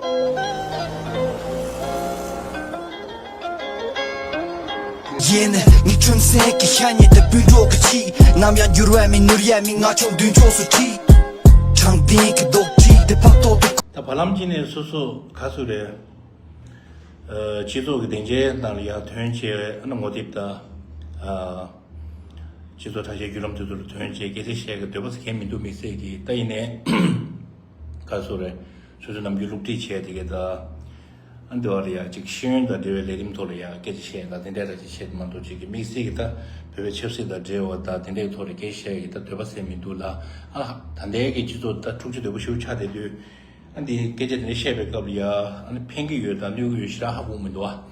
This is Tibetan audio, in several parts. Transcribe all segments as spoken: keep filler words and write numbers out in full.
ཡིན། ངའི་ཁྲིམས་སེང་གི་ཤ་ཉེ་དེ་སྤུན་གྲོགས་ཀྱི་ཆེད། ནམ་ཡང་འགྱུར་བ་མེད་ནོར་ཡ་མེད། ང་ཆོ་མདུན་ཕྱོགས་སུ་ཁྲིད། དྲང་བདེན་གྱི་རྡོག་ཁྲིད་དེ་ཕག་ཐོག་ཏུ། ད་བར་ལམ་གྱི་ནས་སོ་སོ་ག་སུ་རེད། ཨ། སྤྱི་ཚོགས་ཀྱི་སྡིངས་ཆའི་ནང་ལ་ཡར་ཐོན་བྱས། ཨ་ནི་ངོ་དེབ་དང་། ཨ། སྤྱི་ཚོགས་དྲ་རྒྱའི་བརྒྱུད་ལམ་དེ་ཚོ་ལ་ཐོན་བྱས་སྐད་ཆ་བཤད་ཀྱི་འདོད་པ་ཟེར་མཁན་མི་འདུག་དམིགས་བསལ་གྱིས། ད་ཡིན་ནའི་ག་སུ་རེད། སོ་སོའི་ནམ་རྒྱུན་སློབ་ཁྲིད་བྱས་དེ་གའི་ད། ཨ། འདི་བ་ལ་ཡ་ཅིག་ཤེས་ཡོན་དང་འབྲེལ་བའི་ལས་རིམ་ཐོག་ལ་ཡ་སྐད་ཆ་བཤད་ད་དེ་འདྲས་ར་ཅིག་བཤད་མ་གཏོགས། ཅིག་གི་དམིགས་བསལ་གྱི་ད་བོད་པའི་ཆབ་སྲིད་དང་འབྲེལ་བ་ད་དེ་འདྲས་ཐོག་ལ་སྐད་ཆ་བཤད་ཀྱི་ད་འདོད་པ་ཟེར་མི་འདུག་ལ། ཨ། ད་ལྟའི་གི་སྤྱི་ཚོགས་ད་འཁྲུག་ཆ་དོད་པོ་ཞེ་པོ་ཆགས་བསྡད་དུས། ཨ། འདི་སྐད་ཆ་དེ་འདྲ་བཤད་པའི་སྐབས་ལ་ཡ། ཨ་ནི་ཕན་གྱི་ཡོད་དང་གནོད་ཀྱི་ཡོད་ཞེ་དྲག་ཧ་གོ་མི་འདུག་ཨ།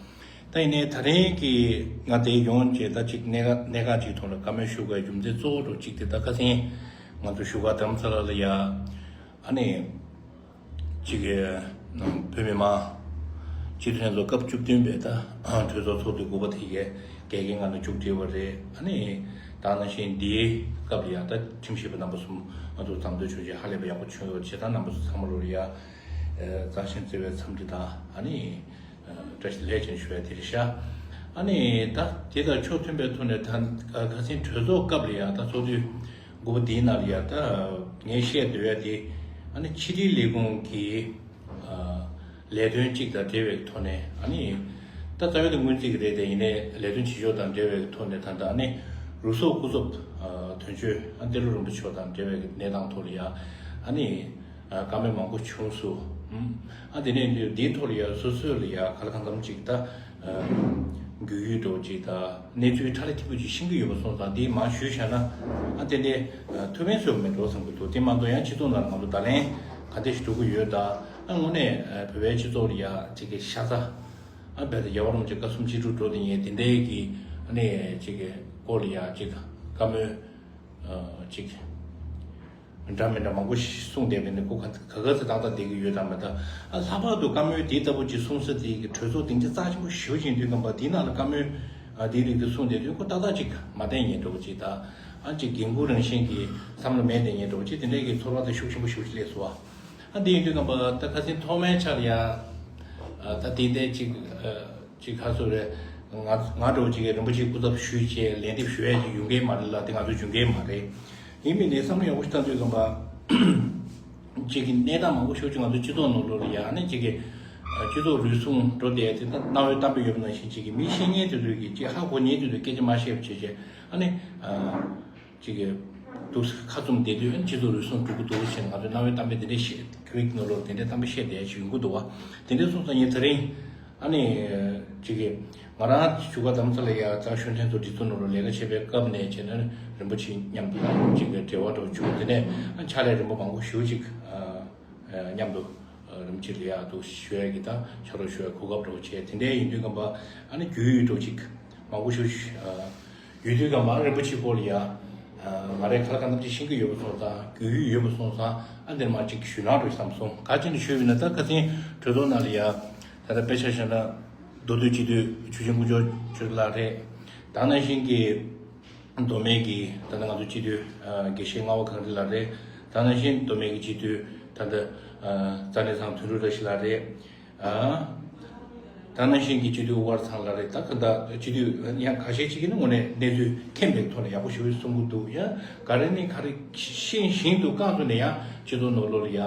ད་ཡིན་ནའི་ད་རིང་གི་ང་དེ་ཡོང་བྱས་ད་ཅིག་གནད་འགག་གནད་འགག་ཅིག་ཐོག་ལ་བཀའ་མོལ་ཞུ་དགོས་རྒྱུ་མཚན་གཙོ་བོ་འདྲ་ཅིག་དེ། ད་ཁ་སང་ང་ཚོ་བཞུགས་སྒར་རྡ་རམ་ས་ལ་ལ་ཡ། ཨ་ནི་ཅིག་གི་བོད་མི་མང་སྤྱི་འཐུས་ལྷན་ཚོགས་སྐབས་བཅུ་བདུན་པའི་ད་གྲོས་ཚོགས་ཚོགས་དུས་དགུ་པ་དེ་གའི་འགན་འཁྱེར་མཁན་ལ་མཇུག་སྒྲིལ་བ་རེད། ཨ་ནི་ད་ནང་བཞིན་འདིའི་སྐབས་ལ་ཡ་ད་ཁྲིམས་ཞིབ་པ་རྣམ་པ་གསུམ་ང་ཚོ་ཟམ་གདོང་ཆོས་རྒྱལ་ཧ་ལས་པ་ཡག་པོ་བྱུང་ཡོད་པ་བྱས། ད་རྣམ་པ་ཚོ་ཚང་མ་ལོར་ཡ། ཨ། བརྩེ་ཞིང་བརྩེ་བའི་འཚམས་འདྲི་དང་། ཨ་ནི་ཨ། བཀྲ་ཤིས་བདེ་ལེགས་ཅན་ཞུ་ཡ་དེ་རེད་ཤག་ཨ་ནི་ད་དེ་དང་ཕྱོགས་མཐུན་པའི་ཐོག་ནས་ད་ཁ་སང་གྲོས་ཚོགས་སྐབས་ལ་ཡ་ད་ཚོགས་དུས་དགུ་པ་འདིའི་ནང་ལ་ཡ་ད་ངས་བཤད་འདོད་ཡ་དེ། ཨ་ནི་ཕྱི་དྲིལ་ལས་ཁུངས་ཀྱི་ཨ། ལས་དོན་གཅིག་དང་འབྲེལ་བའི་ཐོག་ནས། ཨ་ནི་ད་རྩ་བའི་དེ་སྔོན་རྩིས་ཀྱི་རེད་དེ། ཡིན་ནའི་ལས་དོན་བྱེད་ཕྱོགས་དང་འབྲེལ་བའི་ཐོག་ནས་ད་ལྟ་ཨ་ནི་རུ་ཚོགས་སྐུ་ཚབ། ཨ། དོན་གཅོད། ཨ། ཏེ་ལོ་རིན་པོ་ཆེ་དང་འབྲེལ་བའི་གནས་སྟངས་ཐོག་ལ་ཡ། ཨ་ནི་ཨ། བཀའ་མོལ་མང་པོ་བྱུང་སོང་། ཨ། དེ་ནས་འདིའི་ཐོག་ལ་ཡ་སོ་སོ་ལ་ཡ་ག་ལ་གང་འཚམ་ཅིག་ད་ཨ། རྒྱུས་ཡོད་འདྲ་བོ་ཅིག་དང་གནས་ཚུལ་ཕྲ་རགས་ཐིག་པོ་ཅིག་ཤེས་ཀྱི་ཡོད་པ་སོང་ཙང་། འདི་མར་ཞུས་བཞག་ན། ཨ། དེ་འདྲའི་ཨ། ཐུགས་ཕན་གསོས་པ་མེད་འགྲོ་བསམ་གྱི་འདུག་དེ་མ་གཏོགས་ཡང་སྤྱི་ཚོགས་ནང་ལ་ང་ཚོ་བརྡ་ལན་ག་འདྲ་ཞིག་འགྲོ་གི་ཡོད་དང་། ཨ། དངོས་གནས་ཨ། བོད་པའི་སྤྱི་ཚོགས་ལ་ཡ་ཅིག་གི་ཤ་ཚ། ཨ། རྦད་དེ་རྒྱལ་བ་རིན་པོ་ཆེ་དགའ་གསུམ་གཅིག་སྒྲིལ་འགྲོ་དེ་ཉིད་དེ་འདྲའི་གི། ཨ་ནི་ཅིག་གི་སྐོར་ལ་ཡ་ཅིག་བཀའ་མོལ་ཨ། ཅིག་འདྲ་མི་འདྲ་མང་པོ་ཞིག་གསུངས་བསྡད་པས་ནི། ཁོ་ག་ག་ག་ཚོད་ཏག་ཏག་བསྡད་ཀྱི་ཡོད་དམ་མེད་དམ། ཨ། ལྷག་པར་དུ་བཀའ་མོལ་དེ་ལྟ་བུ་ཅིག་གསུང་ས་དེ་གི་གྲོས་ཚོགས་སྡིངས་ཆ་རྩ་ཆེན་པོ་ཞེ་པོ་ཅིག་ཡིན་དུས་ཙམ་པ། དེའི་ནང་ལ་བཀའ་མོལ་ཨ། དེའི་རིགས་དེ་གསུངས་བསྡད་དུས། ཁོ་ཏག་ཏག་ཅིག་མ་བསྡད་མཁན་འདྲ་བོ་ཅིག་དང་། ཨ། ཅིག་འགན་འཁུར་རང་བཞིན་གྱི་བསམ་བློ་མེད་བསྡད་མཁན་འདྲ་བོ་ཅིག་དེ་འདྲའི་གི་ཚོར་བ་དེ་ཤུགས་ཆེན་པོ་ཞེ་པོ་ཅིག་སླེབས་སོང་བ། ཨ། དེ་ཡིན་དུས་ཙམ་པ་ད་ཁ་སང་ཐོག་མའི་ཆར་ལ་ཡ། ཨ། ད་དེ་འདྲའི་ཅིག་ཨ། ཅིག་ག་ཚོད་རེད། ང་ང་འདྲ་བོ་ཅིག་གིས་རིན་པོ་ཆེའི་སྐུ་ཚབ་ཞུས་བྱས་ལན་འདེབས་ཞུ་ཡས་ཅིག་ཡོང་མཁན་མ་རེད་ལ། དེ་ང་ཚོའི་རྒྱུ་འགན་མ་རེད། ཡིན་མིན་ནའི་བསམ་བློ་ཡག་པོ་ཞིག་བཏང་དུས་ཙམ་པ། ཅིག་གི་གནས་སྟངས་མང་པོ་ཞེ་པོ་ཅིག་ང་ཚོ་སྤྱི་ཚོགས་ནང་ལོགས་ལ་ཡ། ཨ་ནི་ཅིག་གི་ཨ། སྤྱི་ཚོགས་རུལ་སུངས་འགྲོ་བསྡད་དེ། ད་རྣ་བའི་གཏམ་དཔེ་ཡོད་པ་ནང་བཞིན་ཅིག་གི་མི་ཤེས་མཁན་དེ་ཚོས་ཀྱི་ཅིག་ཧ་གོ་མཁན་དེ་ཚོས་སྐད་ཆ་མ་བཤད་པ་བྱས་བྱས། ཨ་ནི་ཨ། ཅིག་གི་འདུག་ཁ་བཙུམ་བསྡད་དུས། ཨ་ནི་སྤྱི་ཚོགས་རུལ་སུངས་འགྲོ་གི་འདུག་ཟེར་ནས་ང་ཚོས་རྣ་བའི་གཏམ་དཔེ་དེ་འདྲས་བཤད། བོད་ཀྱི་ནང་ལོགས་དེ་འདྲས་གཏམ་དཔེ་བཤད་བསྡད་ཡ་ཅིག་ཡོང་གི་འདུག་བ། དེ་འདྲས་སོང་ཙང་ངས་ད་རིང་ཨ་ནི་ཅིག་གི་ང་རང་བཞུགས་སྒར་རྡ་རམ་ས་ལ་ཡ་རྩ་བ་ཤུགས་ལྡན་ཚོ་སྒྲིག་འཛུགས་ནང་ལ་ལས་ཀ་བྱེད་པའི་སྐབས་ནས་བྱས་ན། རིན་པོ་ཆེ་མཉམ་དུ་ཅིག་གི་འབྲེལ་བ་འདྲ་བོ་བྱུང་། དེ་ནས་ཕྱག་ལས་རིམ་པ་མང་པོ་ཞེ་པོ་ཅིག་ཨ། མཉམ་དུ་རིན་པོ་ཆེ་ལ་ཡ་འདུག་ཞུ་ཡ་གི་ད་ཕྱག་རོགས་ཞུ་ཡ་གོ་སྐབས་འདྲ་བོ་བྱས། དེ་འདྲས་ཡིན་དུས་ཙམ་པ་ཨ་ནི་རྒྱུས་ཡོད་འདྲ་བོ་ཅིག་མང་པོ་ཞེ་པོ་ཅིག་ཨ། ཡོད་དུས་ཙམ་པ་རིན་པོ་ཆེའི་སྐོར་ལ་ཡ། ཨ། ང་རས་ག་ལ་གང་འཚམ་ཅིག་ཤེས་ཀྱི་ཡོད་པ་སོང་ཙང་། རྒྱུས་ཡོད་པ་སོང་ཙང་། ཨ། འདིར་མར་ཅིག་ཞུས་ན་འགྲོ་བསམ་སོང་། ག་ཅི་ནས་ཞུས་པ་ཡིན་ན། ད་ཁ་སང་གྲོས་ཚོགས་ནང་ལ་ཡ། ད་ལྟ་དཔེ་ཆ་བཞག་ན་མདོ་སྟོད་སྤྱི་འཐུས་ཆོས་རྒྱན་དཀོན་མཆོག་ཆོས་གྲགས་ལགས་རེད། ད་ནང་བཞིན་གྱི་མདོ་སྨད་ཀྱི་ད་ལྟ་ང་ཚོ་སྤྱི་འཐུས་ཨ། དགེ་བཤེས་རྔ་བ་གངས་རི་ལགས་རེད། ད་ནང་བཞིན་མདོ་སྨད་ཀྱི་སྤྱི་འཐུས་ད་ལྟ་ཨ། རྩ་གནས་ཚང་དོན་གྲུབ་བཀྲ་ཤིས་ལགས་རེད། ཨ། ད་ནང་བཞིན་གྱི་སྤྱི་འཐུས་དབུ་དཀར་ཚང་ལགས་རེད། ད་ག་ད་སྤྱི་འཐུས་ཡང་ཁ་ཤས་ཅིག་གིས་ནི་དངོས་གནས་གནས་ཚུལ་མཁྱེན་པའི་ཐོག་ནས་ཡག་པོ་ཞེ་པོ་གསུང་གི་འདུག། ཡང་ག་རེ་ནི་ག་རེ་ཤེས་བཞིན་དུ་རྐང་བཙུགས་ནས་ཡང་སྤྱི་ཚོགས་ནང་ལོགས་ལ་ཡ། ཨ།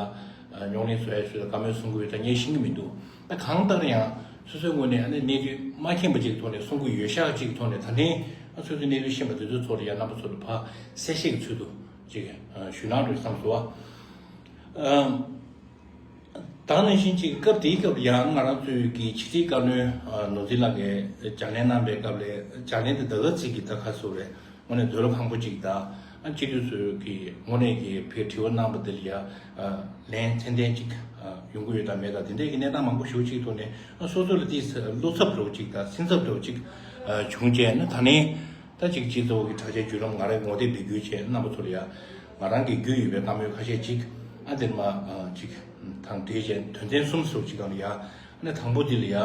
རྙོག་གླེང་བཟོ་ཡ་བཟོས་ལ་བཀའ་མོལ་གསུང་གི་ཡོད། ད་ངས་ཤེས་ཀྱི་མི་འདུག། ད་གང་ལྟར་ཡང་སོ་སོའི་ངོས་ནས་ཨ་ནི་གནས་ཚུལ་མ་མཁྱེན་པ་ཅིག་གི་ཐོག་ནས་གསུང་གི་ཡོད་ཤག་ཅིག་གི་ཐོག་ནས། ད་ནི་ཨ། སོ་སོའི་གནས་ཚུལ་ཤེས་པ་དེ་ཚོའི་ཐོག་ལ་ཡ་རྣམ་པ་ཚོ་ལ་ཕར་གསལ་བཤད་ཀྱི་ཚུལ་དུ་ཅིག་ཨ། ཞུས་ན་འགྲོ་བསམ་སོང་བ། ཨ། ད་ནང་བཞིན་ཅིག་སྐབས་དེའི་སྐབས་ཡང་ང་རང་ཚོའི་གི་ཕྱི་དྲིལ་བཀའ་བློན་ཨ། ནོར་འཛིན་ལགས་ཀྱིས་ལྗགས་ལན་གནང་བའི་སྐབས་ལ། ལྗགས་ལན་དེ་ད་ག་ཚིག་གི་ད་ག་ཟེར་རེད། དངོས་གནས་འདོད་བློ་ཁེངས་པོ་ཅིག་དང་། ཨ། སྤྱི་འཐུས་ཚོས་ཀྱི་དངོས་གནས་ཀྱི་ཕར་དྲི་བ་གནང་བ་དེ་ལ་ཡ། ཨ། ལན་ཚད་ལྡན་ཅིག་ཨ། ཡོང་གི་ཡོད་དམ་མེད་དང་། དེ་འདྲའི་གི་གནས་སྟངས་མང་པོ་ཞེ་པོ་ཅིག་ཐོག་ནས། ཨ། སོ་སོ་ལ་དེ་བློ་འཚབ་འདྲ་བོ་ཅིག་དང་སེམས་འཚབ་འདྲ་བོ་ཅིག་ཨ། བྱུང་བྱས་ན། ད་ནི་ད་ཅིག་སྤྱི་ཚོགས་ཀྱི་དྲ་རྒྱའི་བརྒྱུད་ལམ་ང་རའི་ངོ་དེབ་འདི་བརྒྱུད་བྱས་རྣམ་པ་ཚོ་ལ་ཡ། ང་རང་གི་རྒྱུས་ཡོད་པའི་བཀའ་མོལ་ཁ་ཤས་ཅིག། ཨ། འདིར་མར་ཨ། ཅིག་དང་འབྲེལ་བྱས་དོན་ཚན་གསུམ་སོགས་ཅིག་སྒང་ལ་ཡ། ཨ་ནི་དང་པོ་འདི་ལ་ཡ། ཨ་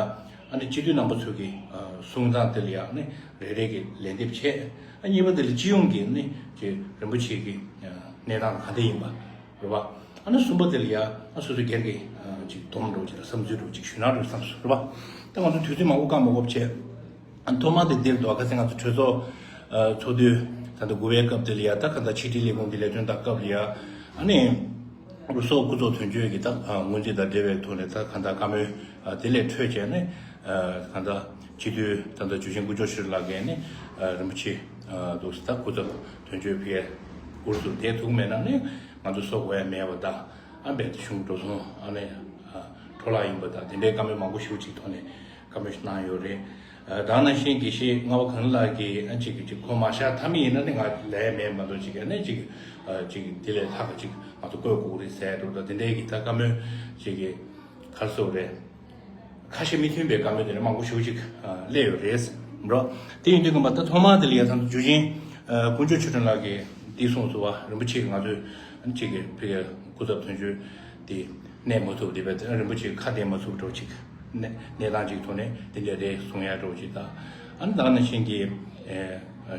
ནི་སྤྱི་འཐུས་རྣམ་པ་ཚོ་གི་ཨ། གསུང་སྟངས་དེ་ལ་ཡ། ཨ་ནི་རེ་རེ་གིས་ལན་འདེབས་བྱས། ཨ། གཉིས་པ་དེ་ལ་སྤྱི་ཡོངས་ཀྱི་ཨ་ནི་ཅིག་རིན་པོ་ཆེ་གི་ཨ། གནས་སྟངས་ག་འདྲ་ཡིན་པ་རེད་པ། ཨ་ནི་གསུམ་པ་དེ་ལ་ཡ། ཨ། སོ་སོ་སྒེར་གྱི་ཨ། ཅིག་ འོང་འགྲོ་ཅིག་དང་བསམ་ཚུལ་འགྲོ་ཅིག་ཞུ་ན་འགྲོ་བསམ་སོང་རེད་པ། ད་ང་ཚོ་དུས་ཚོད་མང་པོ་བཀག་མ་དགོས་བྱས། ཐོག་མར་དེ་འདིར་འདུག་ཁ་སང་ང་ཚོ་གྲོས་ཚོགས་ཚོགས་དུས་ད་ལྟ་དགུ་པའི་སྐབས་དེ་ལ་ཡ་ད་ག་ད་ཕྱི་དྲིལ་ལས་ཁུངས་ཀྱི་ལས་དོན་དང་སྐབས་ལ་ཡ་ཨ་ནི་རུ་སོག་སྐུ་ཚབ་དོན་གཅོད་ཀྱི་ད་སྔོན་རྩིས་དང་འབྲེལ་བའི་ཐོག་ནས་ད་ག་ད་བཀའ་མོལ་དེ་ལས་འཕྲོས་བྱས་ནས་ག་ད་སྤྱི་འཐུས་ད་ལྟ་ཇུ་ཆེན་དཀོན་མཆོག་ཆོས་གྲགས་ལགས་ཀྱིས་ནི་རིན་པོ་ཆེ་འདུག་ད་སྐུ་ཚབ་དོན་གཅོད་ཕེ་འུར་སུ་དེ་ཐུག་མེད་ན་ནི་ང་ཚོ་སོག་དགོས་ཡ་མེད་པ་ད། ཨ་འབད་དེ་གཞུང་འགྲོ་སོང་ཨ་ནི་འཕྲོ་བརླག་ཡིན་པ་དང་དེ་འདྲའི་བཀའ་མོལ་མང་པོ་ཞེ་པོ་ཅིག་ཐོག་ནས་བཀའ་མོལ་ཞིག་གནང་ཡོད་རེད། ད་ནང་བཞིན་དགེ་བཤེས་རྔ་བ་གངས་ལགས་ཀྱིས་ཨ་ཅིག་གིས་ཅིག་ཁོ་མ་བཞག་ཐབས་མེད་ཡིན་ན་ནི་ང་ལས་མེད་མ་གཏོགས་ཅིག་ཨ་ནི་ཅིག་ཅིག་དེ་ལས་ལྷག་ཅིག་ང་ཚོ་བསྐོས་དགོས་རེད་ཟེར་འགྲོ། ད་དེ་འདྲའི་གི་ད་བཀའ་མོལ་ཅིག་གི་ག་རེ་ཟེར་དགོས་རེད། ཁ་ཞེ་མི་མཐུན་པའི་བཀའ་མོལ་དེ་འདྲ་མང་པོ་ཞེ་པོ་ཅིག་སླེབས་ཡོད་རེད། འགྲོ། དེ་ཡིན་དུས་ཙམ་པ་ད་ཐོག་མར་དེ་ལ་ཡ་ད་ཇུ་ཆེན་དཀོན་མཆོག་ཆོས་སྒྲོན་ལགས་ཀྱིས་འདི་གསུངས་སོང་བ། རིན་པོ་ཆེ་ང་ཚོས་ཅིག་གི་ཕ་གི་སྐུ་ཚབ་དོན་གཅོད་དེ་གནས་མ་ཐུབ་དེ་བས་རིན་པོ་ཆེ་ཁ་གཏད་མ་ཚུགས་འགྲོ་ཅིག་གནས་གནས་སྟངས་ཅིག་ཐོག་ནས་དེ་འདྲ་རེད་གསུང་ཡ་འགྲོ་ཅིག་དང་ཨ་ནི་ད་ནང་བཞིན་གྱི་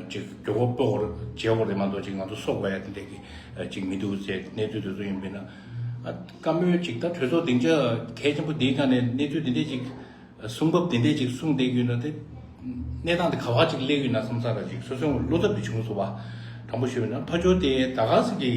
ཅིག་མགྱོགས་པོ་སྤོ་བར་བྱེད་དགོས་རེད་མ་གཏོགས་ཅིག་ང་ཚོ་སོག་པོ་ཡ་དེ་འདྲ་གི་ཅིག་མི་འདུག་ཟེར་གནས་ཚུལ་དེ་ཚོ་ཡིན་པས་ན། བཀའ་མོལ་ཅིག་ད་གྲོས་ཚོགས་སྡིངས་ཆ་གལ་ཆེན་པོ་འདིའི་སྒང་ནས་གནས་ཚུལ་འདི་འདྲས་ཅིག་གསུང་བབ་འདི་འདྲས་ཅིག་གསུང་བསྡད་ཡོད་ན་དེ་གནས་སྟངས་དེ་ག་བ་ཅིག་སླེབས་ཡོད་ན་བསམ་ས་ར་ཅིག་སོ་སོའི་བློ་འཚབ་ཅིག་བྱུང་སོང་བ། དྲང་པོ་ཞུས་པ་ན་ཕར་ཕྱོགས་དེ་ད་ག་ཟེ་གི་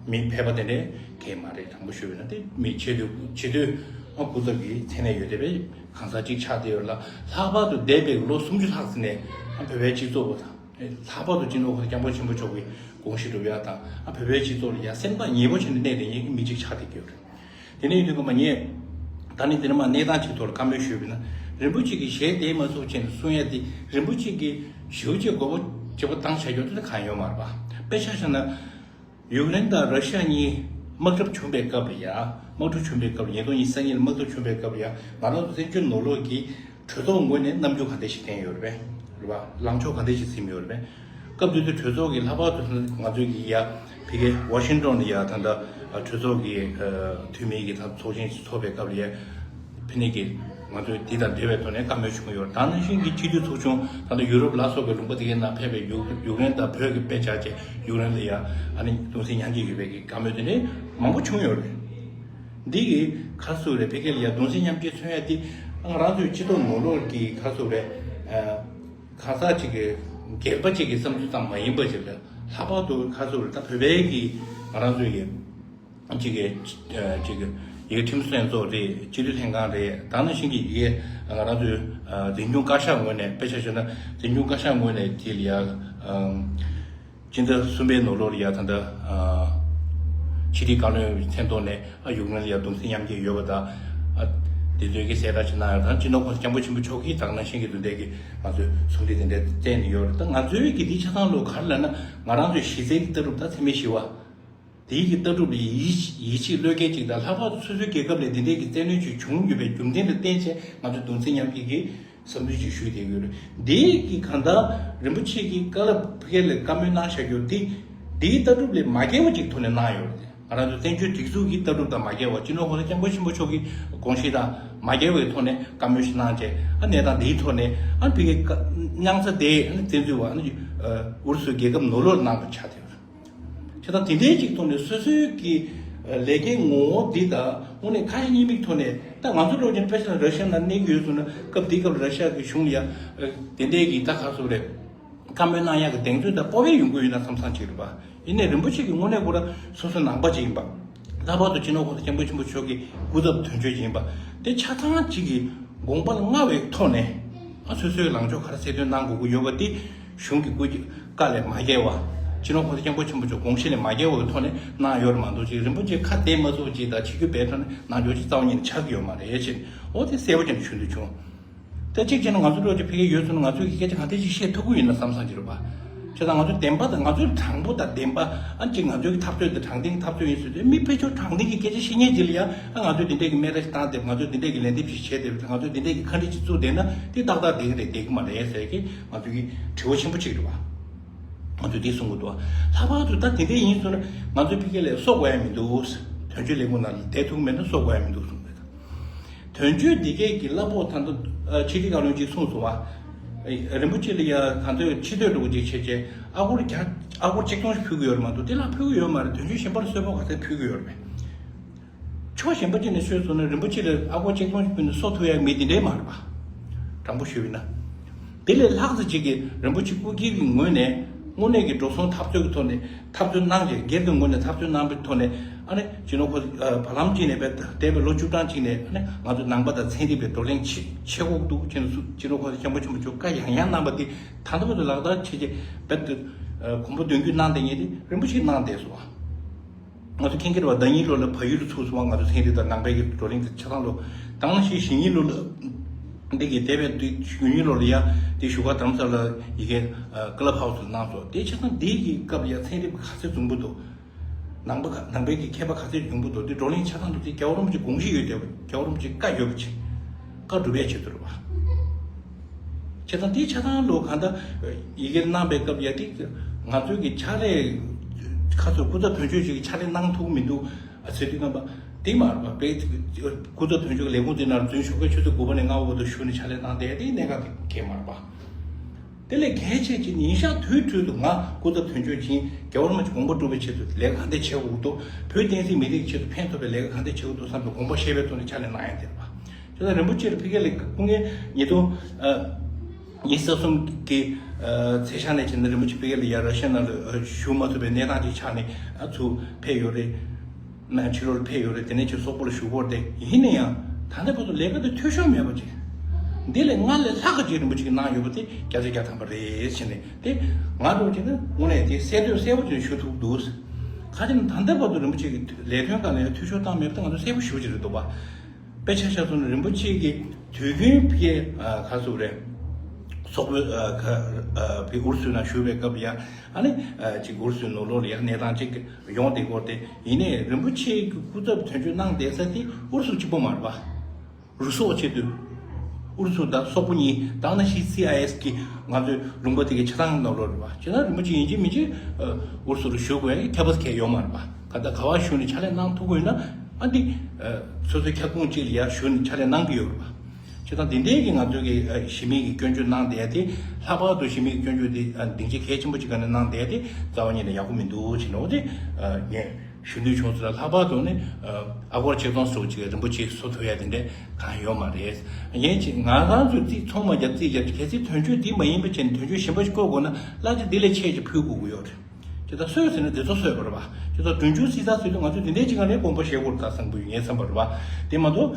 མི་ཕལ་པ་དེ་འདྲས་གང་ཡང་མ་རེད། དྲང་པོ་ཞུས་པ་ན་དེ་མི་ཆེས་མཐོའི་ཆེས་མཐོའི་སྐུ་ཚབ་ཀྱི་མཚན་གནས་ཡོད་བསྡད་པའི་གང་ཟག་ཅིག་ཆགས་བསྡད་ཡོད་ལ། ལྷག་པར་དུ་འདས་པའི་ལོ་སུམ་ཅུ་ལྷག་ཙམ་ནས་བོད་པའི་སྤྱི་ཚོགས་ལྷག་པར་དུ་སྤྱི་ནོར་གོང་ས་སྐྱབས་མགོན་ཆེན་པོ་མཆོག་གི་དགོངས་གཞི་སྒྲུབ་ཡ་དང་ཨ་བོད་པའི་སྤྱི་ཚོགས་ལ་ཡ་སེམས་ཐག་ཉེ་པོ་བྱས་ནས་གནས་དེ་ངེད་ཀྱི་མི་གཅིག་ཆགས་བསྡད་ཀྱི་ཡོད་རེད། དེ་ནས་ཡིན་དུས་ཀ་མ་ངས་ད་ནི་དེ་ནས་མ་གནས་སྟངས་ཅིག་ཐོག་ལ་བཀའ་མོལ་ཞུས་པ་ན་རིན་པོ་ཆེ་གི་ཞལ་བདེ་མ་ཚུགས་བྱས་ནས་གསུང་ཡ་དེ་རིན་པོ་ཆེ་གི་ཞེ་པོ་ཅིག་དགོས་པ་ཅིག་པ་བཏང་བྱ་རྒྱུ་དེ་གང་ཡོད་མ་རེད་པ། དཔེ་ཆ་བཞག་ན། ཡུཀ་རེན་དང་ར་ཤི་ཡ་གཉིས་དམག་འཁྲུག་བྱུང་བའི་སྐབས་ལ་ཡ། དམག་འཁྲུག་བྱུང་བའི་སྐབས་ལ་ཉིས་སྟོང་ཉི་ཤུ་རྩ་གཉིས་ལ་དམག་འཁྲུག་བྱུང་བའི་སྐབས་ལ་ཡ། ང་རང་ཚོ་བཙན་བྱོལ་ནང་ལོགས་ཀྱི་གྲོས་ཚོགས་ངོས་ནས་རྣམ་འགྱུར་ག་འདྲ་ཞིག་བསྟན་ཡོད་རེད་པས། རེད་པ། ལངས་ཕྱོགས་ག་འདྲ་ཞིག་འཛིན་ཡོད་རེད་པས། སྐབས་དེ་དུས་གྲོས་ཚོགས་ཀྱི་ལྷག་པར་དུ་ང་ཚོའི་གི་ཡ་ཕ་གི་ཝ་ཤིང་ཏོན་ལ་ཡ་ད་ལྟ་གྲོས་ཚོགས་ཀྱི་འཐུས་མི་གི་ད་ཚོགས་ཆེན་ཞིག་ཚོགས་པའི་སྐབས་ལ་ཡ། ཕ་གི་ནས་ཀྱི་ང་ཚོས་དེ་དང་འབྲེལ་བའི་ཐོག་ནས་བཀའ་མོལ་ཞུ་གི་ཡོད། ད་ནང་བཞིན་གྱི་སྤྱི་འཐུས་ཚོགས་ཆུང་ད་ལྟ་ཡུ་རོབ་ལ་སོགས་པའི་ལུང་པ་དེ་གའི་ནང་ཕེབས་པའི་ཡུཀ་ཡུཀ་རེན་དང་བོད་ཀྱི་དཔེ་ཆ་བཅས་ཡུཀ་རེན་ལ་ཡ་ཨ་ནི་གདུང་སེམས་མཉམ་སྐྱེད་ཡོད་པའི་གི་བཀའ་མོལ་དེ་འདྲའི་མང་པོ་བྱུང་ཡོད་རེད། འདི་གི་ཁ་སུ་རེད་ཕ་གི་ལ་ཡ་གདུང་སེམས་མཉམ་སྐྱེད་མཚོན་ཡ་དེ་ང་རང་ཚོའི་སྤྱི་ཚོགས་ནང་ལོགས་ཀྱི་ཁ་སུ་རེད། གང་ཟག་ཅིག་གི་སྒེར་པ་ཅིག་གི་བསམ་ཚུལ་ཙམ་མ་ཡིན་པ་ཅིག་ལ་ལྷག་པར་དུ་ཁ་སུ་རེད་ད་བོད་པའི་གི་ང་རང་ཚོའི་གི་གཅིག་གི་གཅིག་གི་ཡི་གེ་ཁྲིམས་སྲུང་ཚོགས་རེད། སྤྱི་འཐུས་ལྷན་ཁང་རེད། ད་ནང་བཞིན་གྱི་ཡི་གེ་ང་རང་ཚོའི་འཛིན་སྐྱོང་བཀའ་ཤག་ངོས་ནས་དཔེ་ཆ་བཞག་ན་འཛིན་སྐྱོང་བཀའ་ཤག་ངོས་ནས་དེ་ལ་ཡ་སྤྱི་ཟླ་གསུམ་པའི་ནང་ལོགས་ལ་ཡ་ད་ལྟ་ཕྱི་དྲིལ་བཀའ་བློན་མཚན་ཐོག་ནས་ཨ་ཡུཀ་རེན་ལ་ཡ་གདུང་སེམས་མཉམ་སྐྱེད་ཡོད་པ་དང་ཨ་དེ་ཚོའི་གི་གསལ་བསྒྲགས་ཅིག་གནང་ཡོད། ད་སྤྱི་ནོར་གོང་ས་སྐྱབས་མགོན་ཆེན་པོ་མཆོག་གིས་ད་ནང་བཞིན་གྱི་དེ་འདྲའི་གི་ང་ཚོའི་གསུང་འཕྲིན་དེ་འདྲ་བསྩལ་ནས་ཡོད་རེད། ད་ང་ཚོའི་གི་འདི་ཆ་ཚང་ལོ་ག་རེ་ལབ་ན་ང་རང་ཚོའི་གཞི་རྩའི་གི་ལྟ་གྲུབ་ད་འཚེ་མེད་ཞི་བ། དེའི་གི་ལྟ་གྲུབ་ལ་ཡིད་ཡིད་ཆེས་བློས་འགེལ་ཅིག་དང་ལྷག་པར་དུ་སོ་སོའི་རྒྱལ་ཁབ་ལ་འདི་འདྲའི་གི་བཙན་གནོན་ཅིག་བྱུང་ཡོད་པའི་རྒྱུ་མཚན་ལ་བརྟེན་བྱས་ང་ཚོས་གདུང་སེམས་མཉམ་སྐྱེད་ཀྱི་བསམ་ཚུལ་ཅིག་ཞུས་བསྡད་ཡོད་རེད། འདིའི་གི་གང་ལྟར་རིན་པོ་ཆེ་གིས་བཀའ་སློབ་ཕ་གི་ལ་བཀའ་མོལ་གནང་བཞག་རྒྱུ་འདི་འདིའི་ལྟ་གྲུབ་ལས་མ་འགལ་བ་ཅིག་ཐོག་ནས་གནང་ཡོད་རེད། ང་རང་ཚོ་བཙན་བྱོལ་སྒྲིག་འཛུགས་ཀྱི་ལྟ་གྲུབ་དང་མ་འགལ་བ་སྤྱི་ནོར་གོང་ས་སྐྱབས་མགོན་ཆེན་པོ་མཆོག་གི་དགོངས་གཞི་དང་མ་འགལ་བའི་ཐོག་ནས་བཀའ་མོལ་ཞིག་གནང་བྱས་ཨ་གནས་སྟངས་འདིའི་ཐོག་ནས་ཨ་ཕ་གི་མཉམ་ས་དེ་ཨ་ནི་བཙན་འཛུལ་བ་ཨ་ནི་ཨུ་རུ་སུའི་རྒྱལ་ཁབ་ནང་ལོགས་གནང་བ་ཆགས་བསྡད་ཡོད་རེད། བྱས་ཙང་དེ་འདྲའི་ཅིག་ཐོག་ནས་སོ་སོའི་གི་ལས་ཀའི་ངོ་བོ་འདི་དང་དངོས་གནས་ཁ་ཡ་ཉེས་དམིགས་ཐོག་ནས་ད་ང་ཚོ་སློབ་ཆེན་དཔེ་ཆ་ལ་ར་ཤ་ཡ་ནང་གནས་ཀྱི་ཡོད་སོང་ན་སྐབས་འདི་སྐབས་ར་ཤ་ཡ་གི་གཞུང་ལ་ཡ་དེ་འདྲའི་གི་ད་ག་སོ་རེད། བཀའ་མོལ་གནང་ཡག་གི་གདེང་ཚོད་དང་སྤོབས་པ་ཡོང་གི་ཡོད་ན་བསམ་བསམ་ཅིག་རེད་པ། ཡིན་ནའི་རིན་པོ་ཆེ་གི་དངོས་གནས་ཁོ་རང་སོ་སོ་ནང་པ་ཅིག་ཡིན་པ། ལྷག་པར་དུ་སྤྱི་ནོར་གོང་ས་སྐྱབས་མགོན་ཆེན་པོ་མཆོག་གི་སྐུ་ཚབ་དོན་གཅོད་ཅིག་ཡིན་པ། དེ་ཆ་ཚང་ཅིག་གི་དགོངས་པ་ལ་མངའ་བའི་ཐོག་ནས་ཨ་སོ་སོའི་ལངས་ཕྱོགས་ག་རེ་གསལ་སྟོན་གནང་དགོས་ཀྱི་ཡོད་པ་དེ། གཞུང་གི་བཀའ་ལས་མ་འགལ་བ། སྤྱི་ནོར་གོང་ས་སྐྱབས་མགོན་ཆེན་པོ་མཆོག་དགོངས་གཞི་ལས་མ་འགལ་བའི་ཐོག་ནས་གནང་ཡོད་རེད་མ་གཏོགས་ཅིག་རིན་པོ་ཆེ་ཁ་གཏད་མ་ཚུགས་ཅིག་དང་བྱེད་རྒྱུ་བས་ཐོག་ནས་གནང་ཆོག་ཅིག་རྩ་བ་ཉིད་ནས་ཆགས་ཀྱི་ཡོད་མ་རེད་ཅེས། འོ་དེ་གསལ་པོ་ཅན་ཞུ་འདོད་བྱུང་། ད་གཅིག་བྱས་ན་ང་ཚོ་འགྲོ་ཅིག་ཕ་གི་ཡོད་ཚོད་ན་ང་ཚོས་ཀྱི་སྐད་ཆ་ག་འདྲ་ཅིག་བཤད་ཐུབ་ཀྱི་ཡོད་ན་བསམ་བསམ་ཅིག་རེད་པ། བྱས་ཙང་ང་ཚོ་བདེན་པ་དང་ང་ཚོའི་དྲང་པོ་དང་བདེན་པ་ཨ་ཅིག་ང་ཚོའི་གི་འཐབ་རྩོད་དེ་དྲང་བདེན་གི་འཐབ་རྩོད་ཡིན་ཟེར་དུས་མི་ཕལ་ཆེར་དྲང་བདེན་གི་སྐད་ཆ་བཤད་མཁན་ཅིག་ལ་ཡང་ཨ་ང་ཚོས་དེ་འདྲས་ཀྱི་སྨད་ར་ཞིག་བཏང་བསྡད་ང་ཚོས་དེ་འདྲས་ཀྱི་ལན་འདེབས་ཞིག་བྱས་བསྡད་ང་ཚོས་དེ་འདྲས་ཀྱི་ཁ་འདྲི་ཅིག་བཙུགས་བསྡད་ན་དེ་ཏག་ཏག་བསྡད་ཀྱི་རེད་བསྡད་ཀྱི་མ་རེད་ཟེར་གི་ང་ཚོའི་གི་དྲི་བ་ཆེན་པོ་ཅིག་རེད་པ། ང་ཚོས་འདི་གསུང་གི་འདུག་ལྷག་པར་དུ་ད་དེ་འདྲས་ཡིན་ཟེར་ན་ང་ཚོ་ཕ་གི་ལ་གསོ་དགོས་ཡ་མི་འདུག་དོན་གཅོད་ལས་ཁུངས་ནང་ལ་བསྡད་ཐུབ་མེད་ན་གསོ་དགོས་ཡ་མི་འདུག་གསུངས་པས། དོན་གཅོད་འདི་གས་ཀྱི་གླ་ཕོགས་ད་ལྟ་ཕྱི་དྲིལ་བཀའ་བློན་གཅིག་གསུངས་སོང་བ། རིན་པོ་ཆེ་ལ་ཡ་གང་ཚོད་ཕྱི་ཐོན་འགྲོ་གི་ཅིག་བྱས་རྗེས་ཨ་སྒོར་བརྒྱ་ཨ་སྒོར་ཆིག་སྟོང་ཞིག་ཕུལ་གི་ཡོད་རེད་མ་གཏོགས་དེ་ལ་ཕུལ་གི་ཡོད་མ་རེད། དོན་གཅོད་གཞན་པ་ལ་གསོལ་ཕོགས་ག་ཚད་ཕུལ་གི་ཡོད་རེད་པས། ཕྱོགས་གཞན་པ་ཅིག་ནས་ཤོད་སོང་ན། རིན་པོ་ཆེ་ལ་ཨ་སྒོར་ཆིག་སྟོང་ཞིག་ཕུལ་ནས་གསོ་ཐུབ་ཡག་མི་དེ་འདྲའི་མ་རེད་པ། དྲང་པོ་ཞུས་པ་ཡིན་ན། དེ་ལས་ལྷག་ཙམ་ཅིག་གིས་རིན་པོ་ཆེ་སྐུ་སྒེར་གྱི་ངོས་ནས་དངོས་གནས་ཀྱི་འགྲོ་སོང་འཐབ་རྩོད་ཀྱི་ཐོག་ནས་འཐབ་རྩོད་གནང་བྱས། སྒེར་གྱི་ངོས་ནས་འཐབ་རྩོད་གནང་པའི་ཐོག་ནས། ཨ་ནི་སྤྱི་ནོར་ཁོ་ཨ་བར་ལམ་གཅིག་ནས་བས་འདས་པའི་ལོ་བཅུ་གྲངས་གཅིག་ནས། ཨ་ནི་ང་ཚོ་ནང་པ་དང་ཚན་རིག་པའི་བགྲོ་གླེང་བྱེད་བྱེད་དགོས་འདུག་ཅེས་སུ་སྤྱི་ནོར་ཁོ་སྐྱབས་མགོན་ཆེན་པོ་མཆོག་བཀའ་ཡང་ཡང་གནང་པ་དེ། ད་ལྟ་བར་དུ་ལག་བསྟར་བྱེད་ཆེད་བས་འདས་གོམ་པ་མདུན་སྐྱོད་གནང་བསྡད་མཁན་དེ་རིན་པོ་ཆེས་གནང་བསྡད་སོང་བ། ང་ཚོ་མཁྱེན་གྱི་རེད་བ། ཟླ་ཉིན་ལོ་ལ་བལ་ཡུལ་ལ་ཚུགས་སོང་བ། ང་ཚོ་ཚན་རིག་དང་ནང་པའི་གི་བགྲོ་གླེང་དེ་ཆ་ཚང་ལོ། དང་ཞིག་གཞེས་ནིང་ལོ་ལ་འདི་གི་འདས་པའི་དུས་གཞེས་ནིང་ལོ་ལ་ཡ་དེ་བཞུགས་སྒར་རྡ་རམ་ས་ལ་ཡ་གི་ཀ་ལབ་ཧའུ་སི་ལ་གནང་སོང་། དེ་ཆ་ཚང་འདི་གི་སྐབས་ལ་ཡ་ཚན་རིག་པ་ག་ཚད་འཛོམས་པོ་འདུག་ནང་པ་ག་ནང་པའི་གི་མཁས་པ་ག་ཚད་འཛོམས་པོ་འདུག་དེ་བགྲོ་གླེང་ཆ་ཚང་དུ་དེ་རྒྱལ་བ་རིན་པོ་ཆེ་དགོངས་གཞི་ཡོད་བསྡད་པ། རྒྱལ་བ་རིན་པོ་ཆེ་བཀའ་ཡོད་པ་ཅིག་བཀའ་སྒྲུབ་པའི་ཆེད་དུ་རེད་བ། བྱས་ཙང་དེ་ཆ་ཚང་ལོ་གང་ལྟར་ཡི་གེ་གནང་པའི་སྐབས་ཡ་དེ་ང་ཚོའི་གི་ཕྱག་ལས་ཁ་ཚུར་སྐུ་ཚབ་དོན་གཅོད་ཅིག་གི་ཕྱག་ལས་གནང་ཐུབ་ཀྱི་མི་འདུག་ཨ་ཟེར་དུས་ཙམ་པ་དེ་མ་རེད་པ། དཔེ་སྐུ་ཚབ་དོན་གཅོད་ཀྱི་ལས་ཁུངས་དེ་ནང་འཛུལ་ཞུགས་སྐབས་ཆུ་ཚོད་དགུ་པ་ནས་ལྔ་པ་བར་དུ་བཞུགས་ནས་ཕྱག་ལས་གནང་བསྡད་དེ་གནད་འགག་གི་གལ་མ་རེད་པ། དེ་ལས་གལ་ཆེ་ཆེ་ཉིན་ཞག་དུས་དྲུག་ཏུ་ང་སྐུ་ཚབ་དོན་གཅོད་ཅིག་རྒྱལ་བ་རིན་པོ་ཆེ་དགོངས་པ་སྒྲུབ་པའི་ཆེད་དུ་ལས་ཀ་ག་འདྲ་བྱེད་དགོས་འདུག་བོད་བསྟན་སྲིད་མི་རིགས་ཆེད་དུ་ཕན་ཐོགས་པའི་ལས་ཀ་ག་འདྲ་བྱེད་དགོས་འདུག་བསམ་པའི་དགོངས་པ་བཞེས་པའི་ཐོག་ནས་ཕྱག་ལས་གནང་ཡ་དེ་རེད་པ། ཁྱེད་ཚོ་རིན་པོ་ཆེར་ཕ་གི་ལ་སྐུ་ངལ་ཉིས་སྟོང་ཉི་ཤུ་རྩ་གསུམ་གྱི་ཚེས་ཤར་ནས་བྱས་ན་རིན་པོ་ཆེ་ཕ་གི་ལ་ཡ་ར་ཤི་ཡ་ནང་ལ་བཞུགས་མ་ཐུབ་པའི་གནས་སྟངས་ཅིག་ཆགས་ནས་ཚུར་ཕེབས་ཡོད་རེད། ཕྱི་ལོགས་ལ་ཕེབས་ཡོད་རེད། དེ་ནས་ཁྱེད་སོག་པོ་ལ་བཞུགས་ཡོད་རེད། དེ་ཡིན་ན་ཡང་ད་ལྟ་བར་དུ་ལས་ཀ་དེ་འཐུས་ཤོར་མེད་པ་ཅིག་འདི་ལས་སྔར་ལས་ལྷག་ག་ཅིག་རིན་པོ་ཆེ་གིས་གནང་ཡོད་པ་དེ་བརྒྱ་ཆ་བརྒྱ་ཐམ་པ་རེད་ཟེར་ནས། དེ་ང་རང་བྱས་ན་དངོས་གནས་དེ་གསལ་འདོད་གསལ་པོ་ཅིག་ཞུ་ཐུབ་འདུག་ཁ་ཅིག་ནི་ད་ལྟ་བར་དུ་རིན་པོ་ཆེ་གིས་ལས་དོན་སྒང་ལ་ཡང་འཐུས་ཤོར་བཏང་མེད་པ་དེ་ང་ཚོ་གསལ་པོ་ཞེ་པོ་ཅིག་རེད་འདུག་པ། དཔེ་ཆ་བཞག་སོང་ན་རིན་པོ་ཆེ་གིས་དུས་རྒྱུན་ཕ་གིར་ག་རེ་ཟེར་དགོས་རེད། སོག་པོའི་ཕ་གི་ཨུ་རུ་སུའི་ནང་བཞུགས་པའི་སྐབས་ཡ། ཨ་ནི་ཅིག་ཨུ་རུ་སུའི་ནང་ལོགས་ལ་ཡ་གནས་སྟངས་ཅིག་ཡོང་བསྡད་ཡོད་རེད། དེ་ཡིན་ནའི་རིན་པོ་ཆེ་གི་སྐུ་ཚབ་དོན་གཅོད་གནང་བསྡད་ས་དེ་ཨུ་རུ་སུ་གཅིག་པོ་མ་རེད་པ། རུ་སོག་ཆེད་དུ་ཨུ་རུ་སུ་དང་སོག་པོ་གཉིས། དེ་ནང་བཞིན་སི་ཨའི་ཨེས་ཀྱི་ང་ཚོའི་ལུང་པ་དེ་གའི་ཆ་ཚང་ནང་ལོགས་རེད་པ། བྱས་ན་རིན་པོ་ཆེ་ཡིན་གཅིག་མིན་གཅིག་ཨུ་རུ་སུ་ལ་བཞུགས་དགོས་ཡ་ཁྱད་པར་གང་ཡང་ཡོད་མ་རེད་པ། ག་ད་ག་པར་བཞུགས་ནས་ཕྱག་ལས་གནང་ཐུབ་ཀྱི་ཡོད་ན། ཨ་འདི་སོ་སོའི་ཁྱབ་ཁོངས་གཅིག་ལ་ཡ་བཞུགས་ནས་ཕྱག་ལས་གནང་གི་ཡོད་རེད་པ། བྱས་ཙང་དེ་འདྲའི་གི་ང་ཚོའི་གི་གཞི་མེད་ཀྱི་སྐྱོན་བརྗོད་གནང་བསྡད་དེ། ལྷག་པར་དུ་གཞི་མེད་ཀྱི་སྐྱོན་བརྗོད་དེ་སྡིངས་ཆ་གལ་ཆེན་པོ་ཅིག་སྒང་ནས་གནང་བསྡད་དེ་རྩ་བ་ཉིད་ནས་ཡག་པོ་མི་འདུག་ཅེས་ནོ། དེ་ངས་ཞུ་འདོད་བྱུང་ཟེར་ལ། ལྷག་པར་དུ་ནི་ཨ་སྒོར་ཆིག་སྟོང་ཙམ་ཅིག་རིན་པོ་ཆེ་གསོ་ཐུབ་ཡ་དེ་འདྲ་གང་ཡོད་མ་རེད། ངས་ཅིག་ང་རང་ཚོས་རྩིས་ཚང་མ་རྒྱབ་རྩིས་རྒྱབ། གལ་སྲིད་དོན་གཅོད་འདི་མ་ཡིན་པ་བྱས་ནས་དོན་གཅོད་གཞན་པ་ཞིག་བསྐོ་དགོས་ན་གླ་ཆ་འདི་ལས་ཆེ་ཅིག་ཕུལ་དགོས་ཀྱི་ཡོད་རེད། ཅི་ལྟར་སོས་ཟེར་ན་དེ་ཚོ་སོས་པ་རེད་པ། ཅི་ལྟར་གྲོན་ཆུང་སྲིད་ཚགས་ཟེར་དུས་ང་ཚོས་དེ་འདྲའི་ཅིག་ག་ནས་དགོངས་པ་བཞེས་དགོས་རེད་ད་བསམ་གྱི་ཡོད། ངའི་བསམ་པ་རེད་པ། དེ་མ་གཏོགས་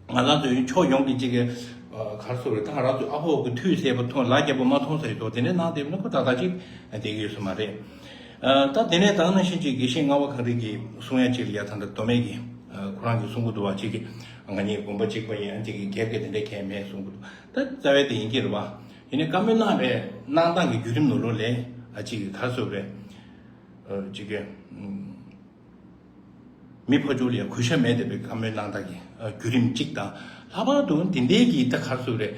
ང་རང་ཚོའི་ཕྱོགས་ཡོངས་ཀྱི་ཅིག་གི་ག་རེ་ཟེར་དགོས་རེད། ད་ང་ཚོས་ཨ་ཕོ་གི་མཐུ་ཟེར་བ་མཐོང་། ལ་རྒྱབ་པ་མ་མཐོང་ཟེར་དོ། དེ་འདྲའི་ནང་དེ་ནི་ཁོ་ད་ལྟ་ཅིག་བསྡད་ཀྱི་ཡོད་ས་མ་རེད། ད་དེ་ནས་ད་ནང་བཞིན་ཅིག་དགེ་བཤེས་ལྔ་པ་གངས་རི་གིས་གསུང་ཡ་ཅིག་ལ་ཡ། ད་ལྟ་མདོ་སྨད་ཀྱི་ཁོ་རང་གིས་གསུང་གི་འདུག་བ། ཅིག་གི་ང་གཉིས་དགོན་པ་གཅིག་པ་ཡིན། ཅིག་གི་སྒེར་གྱི་དེ་འདྲ་གང་ཡང་མེད་གསུང་གི་འདུག་ད་རྩ་བའི་དེ་ཡིན་གྱི་རེད་པ། ཡིན་ནའི་བཀའ་མོལ་གནང་བའི་གནང་སྟངས་ཀྱི་བརྒྱུད་རིམ་ནང་ལོགས་ལ་ཨ་ཅིག་གི་ག་རེ་ཟེར་དགོས་རེད། ཅིག་གི་མི་ཕར་ཕྱོགས་ལ་ཡ་གུས་ཞབས་མེད་བསྡད་པའི་བཀའ་མོལ་གནང་སྟངས་ཀྱི་བརྒྱུད་རིམ་གཅིག་དང་། ལྷག་པར་དུ་འདི་འདྲའི་གི་ད་ག་རེ་ཟེར་དགོས་རེད།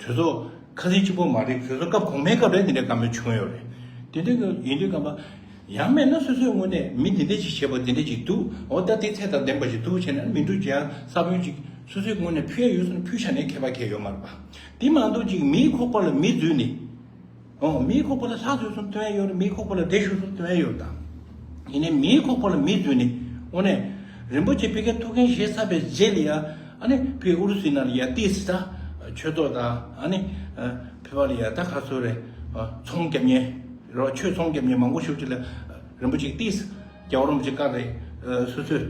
གྲོས་ཚོགས་ཁ་སང་གཅིག་པོ་མ་རེད། གྲོས་ཚོགས་སྐབས་གོང་མའི་སྐབས་ལ་འདི་འདྲའི་བཀའ་མོལ་བྱུང་ཡོད་རེད། དེ་འདྲའི་གི་ཡིན་དུས་ཙམ་པ། ཡང་མིན་ན་སོ་སོའི་ངོས་ནས་མི་འདི་འདྲ་ཞིག་བྱས་པ་འདི་འདྲ་ཞིག་འདུག་འོ་ད་དེ་ཚད་དང་ལྡན་པ་ཞིག་འདུག་བྱས་ན་མི་འགྲོ་བྱས་ས་བོན་ཅིག་སོ་སོའི་ངོས་ནས་ཕུལ་ཡ་ཡོད་སོང་ན་ཕུལ་བཞག་ནས་ཁྱད་པར་གང་ཡང་ཡོད་མ་རེད་པ། དེ་མ་གཏོགས་ཅིག་མིའི་ཁོག་པ་ལ་མི་འཛུལ་ནས། ཨོ་མིའི་ཁོག་པ་ལ་ལྷ་འཛུལ་སོང་སྟོན་ཡ་ཡོད་རེད། མིའི་ཁོག་པ་ལ་འདྲེ་ཞུགས་སོང་སྟོན་ཡ་ཡོད་རེད་ད། ཡིན་ནའི་མིའི་ཁོག་པ་ལ་མི་འཛུལ་ནས། དངོས་གནས་རིན་པོ་ཆེ་ཕ་གིར་ཐུགས་འགན་བཞེས་ཚར་བའི་རྗེས་ལ་ཡ། ཨ་ནི་ཕ་གི་ཨུ་རུ་སུའི་ནང་ལ་ཡ་ཏིས་ད་ཆོས་ཚོགས་དང་། ཨ་ནི་ཕ་གི་ལ་ཡ་ད་ག་རེ་ཟེར་དགོས་རེད། ཚོང་རྒྱབ་མཁན་རོ། ཆོས་ཚོང་རྒྱབ་མཁན་མང་པོ་ཞེ་པོ་ཅིག་ལ་རིན་པོ་ཆེ་ཏིས། རྒྱལ་བ་རིན་པོ་ཆེ་བཀའ་རེད། སོ་སོས་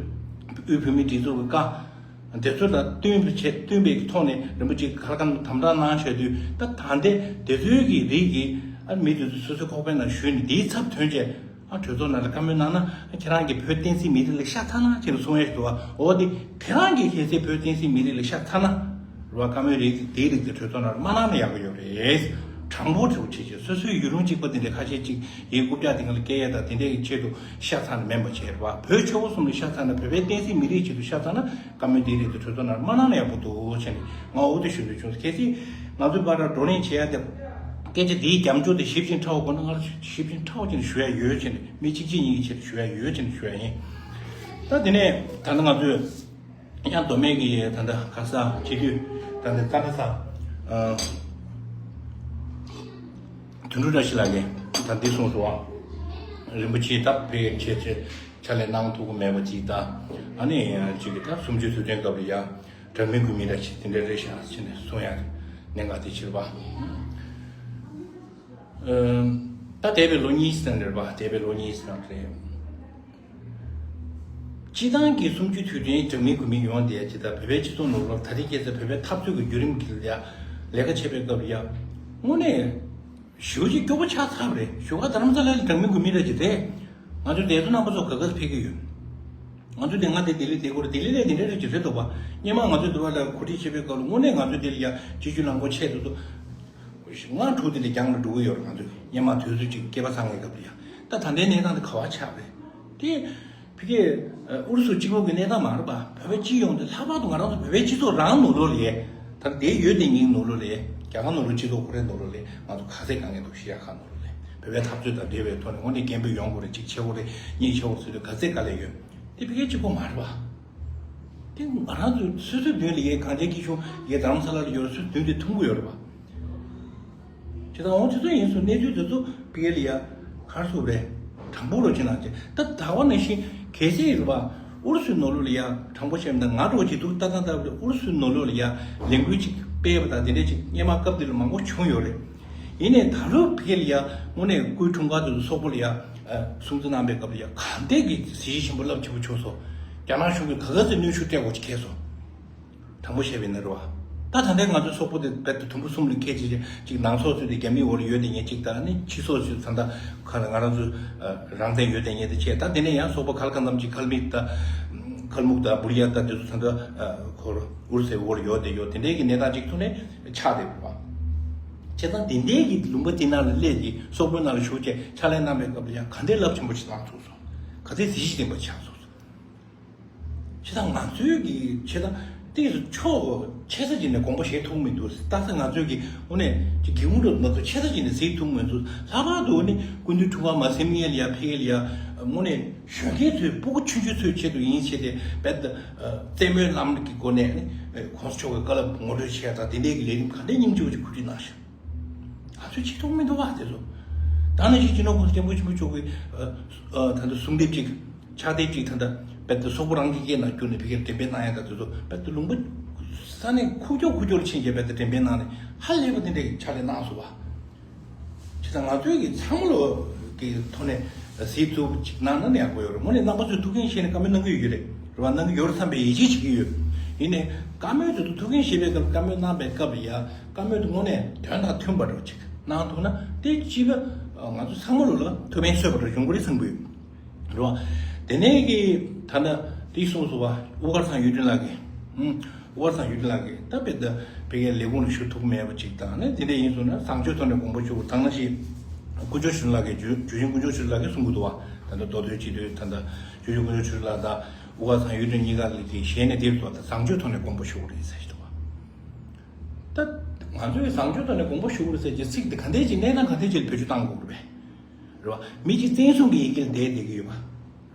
དབུས་བོད་མིའི་སྒྲིག་འཛུགས་ཀྱི་བཀའ་དེ་ཚོ་དང་བསྟུན་པའི་ཆེད། བསྟུན་པའི་ཐོག་ནས་རིན་པོ་ཆེ་ག་རེ་ག་རེ་དམ་དྲག་གནང་བཞག་དུས། ད་ད་ལྟའི་དེ་ཚོའི་གི་རིགས་ཀྱི་ཨ་མི་དེ་ཚོ་སོ་སོའི་ཁོག་པའི་ནང་ཞུས་ནས་དེའི་ཚབ་ཐོན་བྱས། ཨ་གྲོས་ཚོགས་ནང་ལ་བཀའ་མོལ་གནང་ན། ཨ་ཁྱེད་རང་གིས་བོད་བསྟན་སྲིད་མི་རིགས་ལ་ཤ་ཚ་ན་ཅེས་གསུང་ཡས་ཞིག་འདུག་བ། འོ་དེ་ཁྱེད་རང་གིས་གལ་སྲིད་བོད་བསྟན་སྲིད་མི་རིགས་ལ་ཤ་ཚ་ན། རེད་བ། བཀའ་མོལ་རིགས་དེའི་རིགས་དེ་གྲོས་ཚོགས་ནང་ལ་མ་གནང་ན་ཡག་པོ་ཡོད་རེད། དྲང་པོ་དྲང་པོ་བྱེད་བྱེད། སོ་སོའི་ཡུལ་ལུང་གཅིག་པ་དེ་འདྲའི་ཁ་ཤས་ཅིག་ཡའི་རྐུབ་བཀྱག་དེ་སྒང་ལ་བཀལ་ཡས་དང་དེ་འདྲའི་ཆེད་དུ་ཤ་ཚ་ན་མིན་པ་བྱས། རེད་བ། བོད་ཆོལ་ཁ་གསུམ་ལ་ཤ་ཚ་ན། བོད་པའི་བསྟན་སྲིད་མི་རིགས་ཆེད་དུ་ཤ་ཚ་ན། བཀའ་མོལ་དེའི་རིགས་དེ་གྲོས་ཚོགས་ནང་ལ་མ་གནང་ན་ཡག་པོ་འདུག་བྱས་ནས་ང་འོ་དེ་ཞུ་འདོད་བྱུང་། གལ་སྲིད་ང་ཚོའི་བར་ལ་བགྲོ་གླེང་བྱེད་ཡ་དེ། སྐད་ཆ་དེའི་རྒྱབ་སྐྱོར་དེ་ཞིབ་ཅིང་ཕྲ་བ་དགོས་ན། ང་ཞིབ་ཅིང་ཕྲ་བ་ཅིག་ཞུ་ཡ་ཡོད་བྱས་ནས། མི་གཅིག་གཅིག་གཉིས་ཀྱི་ཆེད་དུ་ཞུ་ཡ་ཡོད་བྱས་ནས་ཞུ་ཡ་ཡིན། ད་དེ་ནས་ད་ལྟ་ང་ཚོས་ཡང་མདོ་སྨད་ཀྱི་ད་ལྟ་ག་ས་སྤྱི་འཐུས་ད་ལྟ་རྩ་བ་ས་དོན་གྲུབ་བཀྲ་ཤིས་ལགས་ཀྱིས་ད་འདི་གསུངས་སོང་བ། རིན་པོ་ཆེ་ད་ཕེབས་བྱས་བྱས། ཕྱག་ལས་གནང་ཐུབ་ཀྱི་མེད་པ་ཅིག་དང་། ཨ་ནི་ཅིག་གི་ད་གསུམ་བཅུའི་དུས་སྟོན་སྐབས་ལ་ཡ་གྲངས་མེད་དགོས་མེད་ར་ཅིག་དེ་འདྲ་རེད་ཤག་ཅེས་ནས་གསུང་ཡ་གནད་འགག་དེ་ཕྱིར་བ། ད་འདས་པའི་ལོ་གཉིས་ཙམ་རེད་པ། འདས་པའི་ལོ་གཉིས་ཙམ་རེད། སྤྱི་བཏང་གི་གསུམ་བཅུའི་དུས་སྟོན་གྲངས་མེད་དགོས་མེད་ཡོང་བསྡད་ཅིག་ད་བོད་པའི་སྤྱི་ཚོགས་ནང་ལོགས་ད་ལྟའི་སྐད་ཆ་བོད་པའི་འཐབ་རྩོད་ཀྱི་བརྒྱུད་རིམ་གྱི་ལ་ཡ་ལས་ཀ་བྱེད་པའི་སྐབས་ལ་ཡ་དངོས་གནས། ཞེ་པོ་ཅིག་སྐྱོ་པོ་ཆགས་ཚར་བ་རེད། བཞུགས་སྒར་རྡ་རམ་ས་ལ་ལ་གྲངས་མེད་དགོས་མེད་རེད་ཅེས་དེ། ང་ཚོ་འདས་པོ་རྣམ་པ་ཚོ་ག་ག་སེ་ཕེབས་ཀྱི་ཡོད། ང་ཚོ་དེ་སྔ་དེ་ལྡི་ལི་དེ་སྐོར་ལྡི་ལི་ལས་དེ་འདྲ་རེད་ཅེས་རེད་འདུག་པ། སྔོན་མ་ང་ཚོ་འདི་བ་ལ་གོ་སྒྲིག་བྱེད་པའི་སྐབས་ལ་དངོས་གནས་ང་ཚོ་དེ་ལ་ཡ་སྤྱི་སྤྱོད་ལམ་སྒོ་ཆད་འདུག་འདུག་ལྔ་དྲུག་དེ་ལས་རྒྱང་ལ་འགྲོ་གི་ཡོད་རེད། ང་ཚོ་སྔོན་མ་དུས་ཚོད་ཅིག་སྐྱེས་པ་ཚང་བའི་སྐབས་ལ་ཡ། ད་ད་ལྟའི་གནས་སྟངས་དེ་ག་བ་ཆགས་རེད། དེ། ཕ་གིའི་ཨུ་རུ་སུ་གཅིག་པོ་གི་གནས་སྟངས་མ་རེད་པ། བོད་པའི་སྤྱི་ཡོངས་དེ་ལྷག་པར་དུ་ང་རང་ཚོ་བོད་པའི་སྤྱི་ཚོགས་རང་ནང་ལོགས་ལ། ད་དེ་ཡོད་དེ་ཉིད་ནང་ལོགས་ལ། རྒྱ་གར་ནང་ལོགས་སྤྱི་ཚོགས་ཁོ་རའི་ནང་ལོགས་ལ་ང་ཚོ་ག་ཚད་དཀའ་ངལ་འདུག་ཤེས་ཡ་ཁ་ནང་ལོགས་ལ། བོད་པའི་འཐབ་རྩོད་དང་འབྲེལ་བའི་ཐོག་ནས་དངོས་གནས་སྐད་འབོད་ཡོང་དགོས་རེད། གཅིག་བྱེད་དགོས་རེད། གཉིས་བྱེད་དགོས་རེད་ཟེར་དུས་ག་ཚད་དཀའ་ལས་ཡོད། དེ་ཕ་གིའི་གཅིག་པོ་མ་རེད་པ། དེ་ང་རང་ཚོ་སོ་སོའི་མདུན་ལ་ཡའི་གངས་ཅན་སྐྱིད་གཤོངས་ཡའི་རྡ་རམ་ས་ལ་ལ་ཡོད་རེད། སོ་སོའི་མདུན་དེ་མཐོང་གི་ཡོད་རེད་པ། བྱས་ཙང་འོང་དུས་ཚོད་ཡིན་སོང་། གནས་ཚུལ་དེ་ཚོ་ཕ་གི་ལ་ཡ་ག་རེ་ཟེར་དགོས་རེད། དྲང་པོ་རོགས་བྱེད་གནང་བྱས། ད་ད་བ་ནང་བཞིན་གལ་སྲིད་རེད་པ། ཨུ་རུ་སུའི་ནང་ལོགས་ལ་ཡ་དྲང་པོ་བཤད་ན་ང་འདྲ་བོ་ཅིག་འདུག་ལྟ་སྟངས་ལྟ་བུ་ལ་ཨུ་རུ་སུའི་ནང་ལོགས་ལ་ཡ་ལས་འགུལ་ཅིག་སྤེལ་བ་དང་དེ་འདྲ་ཅིག་སྔོན་མ་སྐབས་དེ་ལ་མང་པོ་བྱུང་ཡོད་རེད། ཡིན་ནའི་ད་ལོ་ཕ་གི་ལ་ཡ་དངོས་གནས་སྐུའི་འཁྲུངས་སྐར་དེ་ཚོ་སོག་པོ་ལ་ཡ་སྲུང་བརྩི་གནང་པའི་སྐབས་ལ་ཡ་གང་ལྟར་གྱི་གཟི་བརྗིད་ཆེན་པོ་རླབས་ཆེན་པོ་བྱུང་སོང་། རྒྱ་ནག་གཞུང་གིས་ག་ག་ཚོད་གནོན་ཤུགས་སྤྲད་དགོས་ཀྱི་ཁེལ་སོང་། དྲང་པོ་བཤད་པ་ཡིན་ན་རེད་པ། ད་ད་ལྟའི་ང་ཚོའི་སོག་པོ་དེ་རྦད་དེ་དུམ་བུ་གསུམ་ལ་ཁེལ་བྱས་ཅིག་ནང་སོག་ཚུད་དེ་རྒྱ་མིའི་འོག་ལ་ཡོད་དེ་ཉེ་གཅིག་དང་ནི་ཕྱི་སོག་ཚུད་ད་ལྟ་ག་ལ་ང་རང་ཚོ་རང་བཙན་ཡོད་དེ་ཉེ་དེ་བྱས། ད་དེ་ནས་ཡང་སོག་པོ་ག་ལ་གང་འཚམ་ཅིག་ཁལ་མིག་དང་ཁལ་མུག་དང་བུར་ཡ་དང་དེ་ཚོ་ད་ལྟ་ཁོ་ཨུ་རུ་སུའི་འོག་ལ་ཡོད་དེ་ཡོད་དེ་འདྲའི་གི་གནས་སྟངས་ཅིག་ཐོག་ནས་ཆགས་བསྡད་པ། བྱས་ཙང་དེ་འདྲའི་གི་ལུང་པ་དེ་ནང་ལ་སླེབས་ཀྱི་སོག་པོའི་ནང་ལ་ཞུགས་བྱས་ཕྱག་ལས་གནང་པའི་སྐབས་ལ་ཡང་ག་འདྲའི་རླབས་ཆེན་པོ་ཞིག་གནང་ཐུབ་སོང་། ག་ཚད་གཟི་བརྗིད་ལྡན་པ་ཆགས་སོང་། བྱས་ཙང་ང་ཚོའི་གི་བྱས་ཙང་ཏིག་ཙམ་ཕྱོགས་ཆེ་ས་ཅིག་ནས་དགོངས་པ་བཞེས་ཐུབ་མི་འདུག་ད་ལྟ་ང་ཚོའི་གི་དངོས་གནས་ཀྱི་སྒེའུ་ཁུང་འགྲོ་ན་ཚོ་ཆེ་ས་ཅིག་ནས་གཟིགས་ཐུབ་མི་འདུག་ལྷག་པར་དུ་ནི་སྐུ་མདུན་འཁྲུངས་སྐར་མ་ཟིན་ངེས་ལ་ཡ་ཕ་གི་ལ་ཡ་དངོས་གནས་གཞོན་སྐྱེས་ཚོའི་སྤུ་གུ་ཆུང་ཆུང་ཚོའི་ཆེད་དུ་ཡིན་ཞེས་ཏེ་རྦད་དེ་རྩེད་མོའི་ལམ་གྱི་སྒོ་ནས་ནི་༸གོང་ས་མཆོག་གི་བཀའ་སློབ་ངོ་སྤྲོད་བྱས་དང་དེ་འདྲའི་གི་ལས་རིམ་ག་འདྲའི་སྙིང་རྗེ་པོ་ཅིག་གོ་སྒྲིག་གནང་ཤག་ང་ཚོས་བྱེད་ཐུབ་མི་འདུག་བ་དེ་ཚོ། ད་ནང་བཞིན་སྤྱི་ནོར་༸གོང་ས་༸སྐྱབས་མགོན་ཆེན་པོ་མཆོག་གི་ཨ་ཨ་ད་ལྟ་གསོལ་འདེབས་ཅིག་ཕྱག་དེབ་ཅིག་ད་ལྟ་རྦད་དེ་སོག་པོ་རང་གི་སྐད་ནང་བསྒྱུར་ནས་ཕ་གིར་འགྲེམས་སྤེལ་གནང་ཡ་ད་དེ་ཚོ་རྦད་དེ་ལུང་པ་ས་གནས་ཁུག་ཀྱོག་ཁུག་ཀྱོག་ལ་ཕྱིན་བྱས་རྦད་དེ་འགྲེམས་སྤེལ་གནང་ནས་ཧ་ལས་པ་དེ་འདྲའི་ཕྱག་ལས་གནང་སོང་བ། བྱས་ཙང་ང་ཚོའི་གི་ཚང་མ་ལོ་གི་ཐོག་ནས་གཟིགས་ཐུབ་ཅིག་གནང་ན་ནི་ཡག་པོ་ཡོད་རེད། དངོས་གནས་རྣམ་པ་ཚོས་ཐུགས་འགན་བཞེས་ནས་བཀའ་མོལ་གནང་གི་ཡོད་ཀྱི་རེད། རེད་བ། གནང་གི་ཡོད་རེད་བསམ་པའི་ཡིད་ཆེས་བྱེད་ཀྱི་ཡོད། ཡིན་ནའི་བཀའ་མོལ་དེ་ཚོ་ཐུགས་འགན་བཞེས་པའི་སྐབས་བཀའ་མོལ་གནང་པའི་སྐབས་ལ་ཡ་བཀའ་མོལ་དེ་དངོས་གནས་དོན་དང་མཐུན་པ་འདྲ་བོ་ཅིག་གནང་ཐུབ་ན་དེ་གཅིག་ག་ང་ཚོ་ཚང་མ་ལོ་ལ་ཐུགས་ཕན་གསོས་པ་འདྲ་བྱུང་གི་རེད་བསམ་གྱི་ཡོད། རེད་བ། དེ་ནས་གི་ད་ལྟ་དེ་གསུངས་སོང་བ། དབུ་དཀར་ཚང་ཡུལ་སྒྲོན་ལགས་ཀྱིས། ཨུམ། དབུ་དཀར་ཚང་ཡུལ་སྒྲོན་ལགས་ཀྱིས་ད་དཔེ་ད་ཕ་གིའི་ལས་ཁུངས་ལ་ཞུགས་ཐུབ་མེད་པ་ཅིག་དང་ནི་དེ་འདྲ་ཡིན་སོང་ན་བཟང་སྤྱོད་ཐོག་ནས་དགོངས་པ་ཞུ་དགོས། ད་ནང་བཞིན་དཀོན་མཆོག་ཆོས་སྒྲོན་ལགས་ཀྱིས་ཇོ་ཇོ་ཆེན་དཀོན་མཆོག་ཆོས་སྒྲོན་ལགས་ཀྱིས་གསུང་གི་འདུག་བ། ད་ལྟ་མདོ་སྟོད་སྤྱི་འཐུས་ད་ལྟ་ཇོ་ཆེན་དཀོན་མཆོག་ཆོས་སྒྲོན་ལགས་དང་དབུ་དཀར་ཚང་ཡུལ་སྒྲོན་གཉིས་ཀ་ལ་གི་ཞལ་ནས་དེབ་ཐོག་ད་བཟང་སྤྱོད་ཐོག་ནས་དགོངས་པ་ཞུ་དགོས་རེད་ཟེར་གྱི་འདུག་བ། ད་ང་ཚོས་བཟང་སྤྱོད་ཐོག་ནས་དགོངས་པ་ཞུ་དགོས་རེད་ཟེར་གྱི་ཚིག་འདི་ག་འདྲས་ཀྱི་གནས་སྟངས་ག་འདྲས་ཀྱི་ལ་བེད་སྤྱོད་གཏང་དགོས་རེད་པས། རེད་བ། མི་གཅིག་བཙན་བཟུང་གི་ཡི་གེ་ལ་བསྡད་བསྡད་ཀྱི་ཡོད་པ།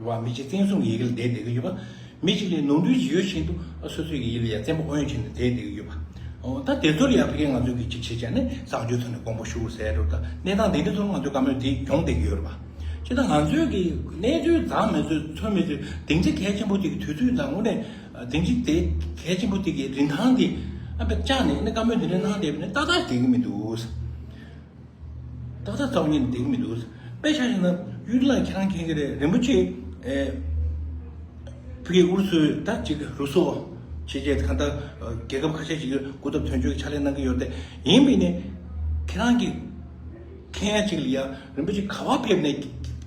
རེད་བ། མི་གཅིག་བཙན་བཟུང་གི་ཡི་གེ་ལ་བསྡད་བསྡད་ཀྱི་ཡོད་པ། མི་གཅིག་ལ་ནོར་འཁྲུལ་ཅིག་ཡོད་བཞིན་དུ་ཨ་སོ་སོའི་གི་ཡིད་ལ་ཡ་བཙན་པོ་ཨོ་ཡོན་བྱས་ནས་བསྡད་བསྡད་ཀྱི་ཡོད་པ། འོ་ད་དེ་ཚོར་ཡ་ཕ་གིའི་ང་ཚོའི་གི་གཅིག་བྱས་བྱས་ནས་བཟང་སྤྱོད་ཐོག་ནས་དགོངས་པ་ཞུ་དགོས་ཟེར་རེད་བ། ད་གནས་སྟངས་དེ་འདྲ་ཚོར་ང་ཚོའི་བཀའ་མོལ་དེ་གྱོང་བསྡད་ཀྱི་ཡོད་རེད་བ། བྱས་ཙང་ང་ཚོའི་གི་གནས་ཚུལ་འཛག་མེད་ཚོད་ཚོད་མེད་ཚོད་སྡིངས་ཆ་གལ་ཆེན་པོ་དེ་གི་དུས་ཚོད་དང་དངོས་གནས་སྡིངས་ཆ་དེ་གལ་ཆེན་པོ་དེ་གི་རིན་ཐང་དེ་ཨ་དཔེ་བཅག་ནས་ནི་བཀའ་མོལ་དེ་འདྲ་གནང་བསྡད་པ་ནི་ཏག་ཏག་བསྡད་ཀྱི་མི་འདུག་ཏག་ཏག་རྩ་བ་ཉིད་ནས་བསྡད་ཀྱི་མི་འདུག་དཔེ་ཆ་བཞག་ན་ཡུལ་ལ་ཁྱེད་རང་མཁྱེན་གྱི་རེད། རིན་པོ་ཆེ་ཨེ་ཕ་གི་ཨུ་རུ་སུའི་ད་ཅིག་རུ་སོ་བྱས་རྗེས་གང་ལྟར་རྒྱལ་ཁབ་ཁ་ཤས་ཤིག་གི་སྐུ་ཚབ་དོན་གཅོད་ཀྱི་ཕྱག་ལས་གནང་གི་ཡོད་དེ། ཡིན་པས་ནི་ཁྱེད་རང་གི་མཁྱེན་ཡ་ཅིག་ལ་ཡ་རིན་པོ་ཆེ་ག་བ་ཕེབས་ནས་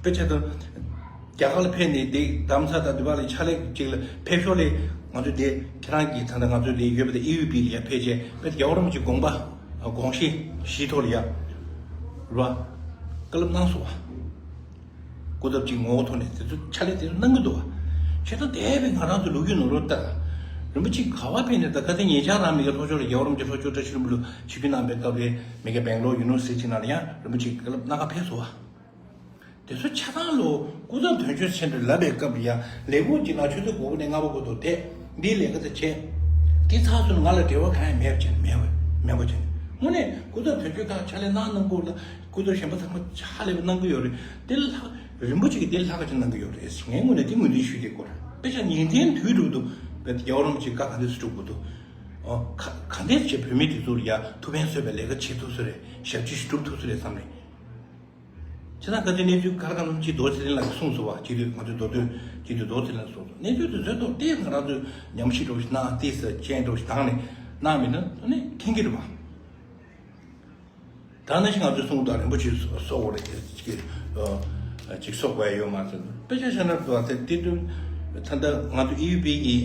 དཔེ་ཆ་དང་རྒྱ་གར་ལ་ཕེབས་ནས་དེ་རྡ་རམ་ས་དང་འདི་བ་ལ་ཕྱག་ལས་ཅིག་ལ་ཕེབས་ཤོག་ལས་ང་ཚོ་དེ་ཁྱེད་རང་གི་ད་ལྟ་ང་ཚོ་དེ་ཡོད་པ་དེ་ཨི་ཡུ་པི་ལ་ཡ་ཕེབས་རྗེས་དཔེ་རྒྱལ་བ་རིན་པོ་ཆེ་དགོངས་པ་དགོངས་གཞི་བཞིའི་ཐོག་ལ་ཡ་ར་བཀའ་སློབ་གནང་སོང་བ། སྐུ་ཚབ་ཅིག་ངོ་བོ་ཐོག་ནས་དེ་ཚོ་ཕྱག་ལས་དེ་ཚོ་གནང་གི་འདུག་བ། བྱས་ཙང་འདས་པའི་ང་རང་ཚོ་ལོ་རྒྱུས་ནང་ལོགས་ལྟ། རིན་པོ་ཆེ་ག་བ་ཕེབས་ནས་ད་ག་ཚོད་ཉེ་ཆར་རང་མི་གི་ལྷོ་ཕྱོགས་ལ་རྒྱལ་བ་རིན་པོ་ཆེ་ལྷོ་ཕྱོགས་བཀྲ་ཤིས་ལྷུན་པོ་ལ་ཆིབས་བསྒྱུར་གནང་པའི་སྐབས་རེད། མི་གི་སྦེང་ལོར་ཡུ་ནི་ཝར་སི་ཊི་ནང་ལ་ཡང་རིན་པོ་ཆེ་བཀའ་སློབ་གནང་ག་ཕེབས་སོང་བ། དེ་ཚོ་ཆ་ཚང་ལོ་སྐུ་ཚབ་དོན་གཅོད་ཆེན་པོས་ལབ་པའི་སྐབས་ལ་ཡང་ལས་ཁུངས་ཀྱི་ནང་ཆུ་ཚོད་དགུ་པ་ནས་ལྔ་པ་བར་དུ་བསྡད། འདིའི་ལས་ཀ་དེ་བྱས། དེ་ཚར་སོང་ན་ང་ལ་འབྲེལ་བ་གང་ཡང་མེད་པ་བྱས་ནས་མེད་པ་མེད་པ་བྱས་ནས་དངོས་གནས་སྐུ་ཚབ་དོན་གཅོད་ཁག་ཕྱག་ལས་གནང་གནང་དགོས་ལ། སྐུ་ཚབ་གཞན་པ་ཚང་མ་ཕྱག་ལས་གནང་གི་ཡོད་རེད། དེ་ལ་ལྷག་ རིན་པོ་ཆེ་གིས་དེ་ལྷག་ག་ཅིག་གནང་གི་ཡོད་རེད། ངའི་ངོས་ནས་དེ་ངོས་འཛིན་ཞུས་ཏེ་སྐོར་དཔེ་ཆ་ཉིན་མཚན་དུས་དྲུག་ཏུ་རྒྱལ་བ་རིན་པོ་ཆེ་བཀའ་ག་འདྲས་སུ་སྒྲུབ་དགོས་འདུག་ཨོ། ག་ག་འདྲས་བྱས་བོད་མི་དེ་ཚོ་ལ་ཡ་ཐུགས་ཕན་གསོས་པའི་ལས་ཀ་བྱེད་ཐུབ་ས་རེད། ཞབས་ཕྱི་ཞིག་སྒྲུབ་ཐུབ་ས་རེད་བསམ་རེད། བྱས་ཙང་ཁ་སང་གནས་ཚུལ་ག་རེ་ག་རེ་ཅིག་རྡོ་རྗེ་ལགས་ཀྱིས་གསུངས་སོང་བ། སྤྱི་འཐུས་ང་ཚོའི་མདོ་སྟོད་སྤྱི་འཐུས་རྡོ་རྗེ་ལགས་གསུངས་སོང་། གནས་ཚུལ་དེ་བཟོས་ཐོག་དེ་ང་རང་ཚོས་ཉམས་ཞིབ་འདྲ་བོ་ཞིག་གནང་། ཏོག་ཙམ་སྤྱན་འདྲ་བོ་ཞིག་བཏང་ནས་གནང་མིན་ན་ནི་མཁྱེན་གྱི་རེད་བ། ད་ནང་བཞིན་ང་ཚོས་གསུངས་དང་རིན་པོ་ཆེ་སོགས་པ་རེད་ཅིག་ཅིག་སོགས་པ་ཡོད་མ་རེད། དཔེ་ཆ་བཞག་ན་དེ་དུས་ད་ལྟ་ང་ཚོ་ཨི་ཡུ་པི་གི་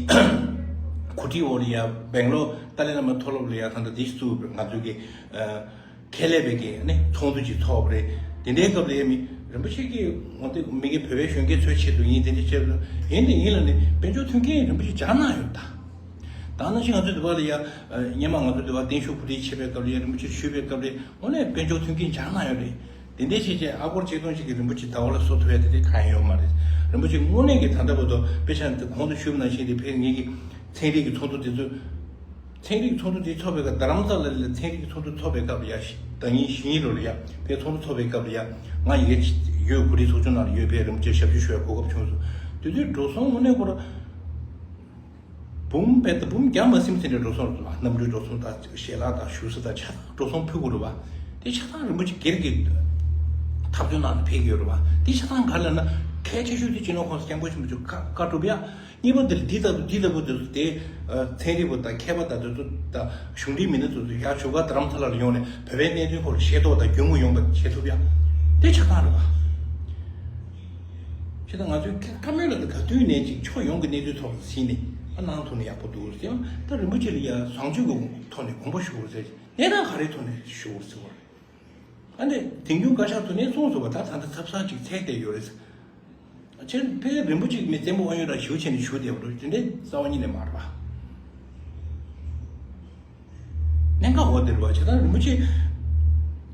གོ་སྒྲིག་འོག་ལ་ཡ་སྦེང་ལོར་ཏཱ་ལའི་བླ་མ་མཐོ་སློབ་ལ་ཡ་ད་ལྟ་དེ་བཙུགས་ང་ཚོ་གི་ཁེ་ལས་པའི་གི་ནི་ཚོགས་འདུ་ཅིག་ཚོགས་པ་རེད། དེ་འདྲའི་སྐབས་ལ་ཡ་མི་རིན་པོ་ཆེ་གིས་ང་ཚོ་མི་གི་བོད་པའི་གཞོན་སྐྱེས་ཚོའི་ཆེད་དུ་ཡིན། དེ་འདྲའི་ཆེད་དུ་ཡིན། དེ་ཡིན་ལ་ནི་དཔལ་འབྱོར་མཐུན་རྐྱེན་རིན་པོ་ཆེ་སྦྱར་གནང་ཡོད་ད། ད་ནང་བཞིན་ང་ཚོའི་འདི་པ་ལ་ཡ། སྔོན་མ་ང་ཚོའི་འདི་པ་བརྟན་བཞུགས་གོ་སྒྲིག་བྱེད་པའི་སྐབས་ལ་ཡ་རིན་པོ་ཆེར་ཞུས་པའི་སྐབས་ལ་དངོས་གནས་དཔལ་འབྱོར་མཐུན་རྐྱེན་སྦྱར་གནང་ཡོད་རེད། དེ་འདྲའི་བྱས་བྱས་ཨ་སྒོར་ཆིག་སྟོང་ཞིག་གིས་རིན་པོ་ཆེ་ཟླ་བ་ལ་གསོ་ཐུབ་ཡ་དེ་འདྲ་གང་ཡང་ཡོད་མ་རེད། རིན་པོ་ཆེ་དངོས་གནས་ཀྱི་ད་ལྟ་བར་དུ་དཔེ་ཆ་འདི་གོང་དུ་ཞུས་པ་ནང་བཞིན་དེ་ཕེབས་ངེས་ཀྱི་ཚན་རིག་གི་ཚོགས་འདུ་དེ་ཚོ། ཚན་རིག་ཚོགས་འདུ་དེ་ཚོགས་པའི་སྐབས། རྡ་རམ་ས་ལ་ལ་ཚན་རིག་ཚོགས་འདུ་ཚོགས་པའི་སྐབས་ལ་ཡ། ཟླ་ཉིན་བཞི་ཉིན་རོ་ལ་ཡ་ཕའི་ཚོགས་འདུ་ཚོགས་པའི་སྐབས་ལ་ཡ། ང་ཡི་གེ་ཡོད་གོ་སྒྲིག་ཚོགས་ཆུང་ནང་ལ་ཡོད་པའི་རིན་པོ་ཆེར་ཞབས་ཞུ་ཞུ་བའི་གོ་སྐབས་བྱུང་སོང་། དེ་དུས་འགྲོ་སོང་དངོས་གནས་ཁོ་ར་འབུམ་བརྒྱ་དང་འབུམ་བརྒྱ་མ་ཟིན་ཟིན་རེ་འགྲོ་སོང་རེད་བ། གནམ་གྲུའི་འགྲོ་སོང་དང་ཞལ་ལག་དང་བཞུགས་ས་དང་ཆ་ཚང་འགྲོ་སོང་ཕུལ་དགོས་རེད་བ། དེ་ཆ་ཚང་རིན་པོ་ཆེ་སྒེར་གྱི་འཐབ་རྩོད་ནང་ལ་ཕེབས་ཀྱི་ཡོད་རེད་བ། དེ་ཆ་ཚང་ག་རེ་ལབ་ན་གལ་ཆེ་ཤོས་དེ་སྤྱི་ནོར་༸གོང་ས་༸སྐྱབས་མགོན་ཆེན་པོ་མཆོག་བཀའ་བཀའ་སྒྲུབ་ཡ། གཉིས་པ་དེ་ལ་འདི་ལྟ་བུ་འདི་ལྟ་བུ་དེ་ཚོ་དེ། ཚན་རིག་པ་དང་མཁས་པ་དང་དེ་ཚོ་དང་གཞུང་འབྲེལ་མི་སྣ་ཚོ་ཚོ་ཡར་བཞུགས་སྒར་རྡ་རམ་ས་ལར་ཡོང་ནས་བོད་པའི་གནད་དོན་སྐོར་ལ་ཤེས་རྟོགས་དང་རྒྱུས་མངའ་ཡོང་བ་བྱེད་ཐུབ་ཡ། དེ་ཆགས་སྟངས་རེད་བ། བྱས་ཙང་ང་ཚོས་བཀའ་མོལ་ལ་ག་དུས་ནས་ཅིག་ཕྱོགས་ཡོངས་ཀྱི་གནས་ཚུལ་ཐོག་ལ་གཟིགས་ནས་ཨ་གནང་ཐུབ་ན་ཡག་པོ་འདུག་ཟེར། ད་རིན་པོ་ཆེ་ལ་ཡ་བཟང་སྤྱོད་ཀྱི་ཐོག་ནས་དགོངས་པ་ཞུ་དགོས་ཟེར། གནས་སྟངས་ག་རེའི་ཐོག་ནས་ཞུ་དགོས་ཟེར་བ་རེད། ཨ་ནི་དེང་སྐྱོང་བཀའ་ཤག་ཏུ་ནས་གསུངས་སོང་བ། ད་ད་ལྟ་ཚབ་གསང་ཅིག་ཚད་བསྡད་ཡོད་རེད། ཁྱེད་ཕེ་རིན་པོ་ཆེ་མི་བཙན་པོ་དབང་ཡོད་ར་ཞུ་བྱས་ནས་ཞུ་བསྡད་པ་རེད། དེ་འདྲའི་རྩ་བ་ཉིད་ནས་མ་རེད་པ། གནད་འགག་འོ་དེ་རེད་པ། བྱས་ཙང་རིན་པོ་ཆེ་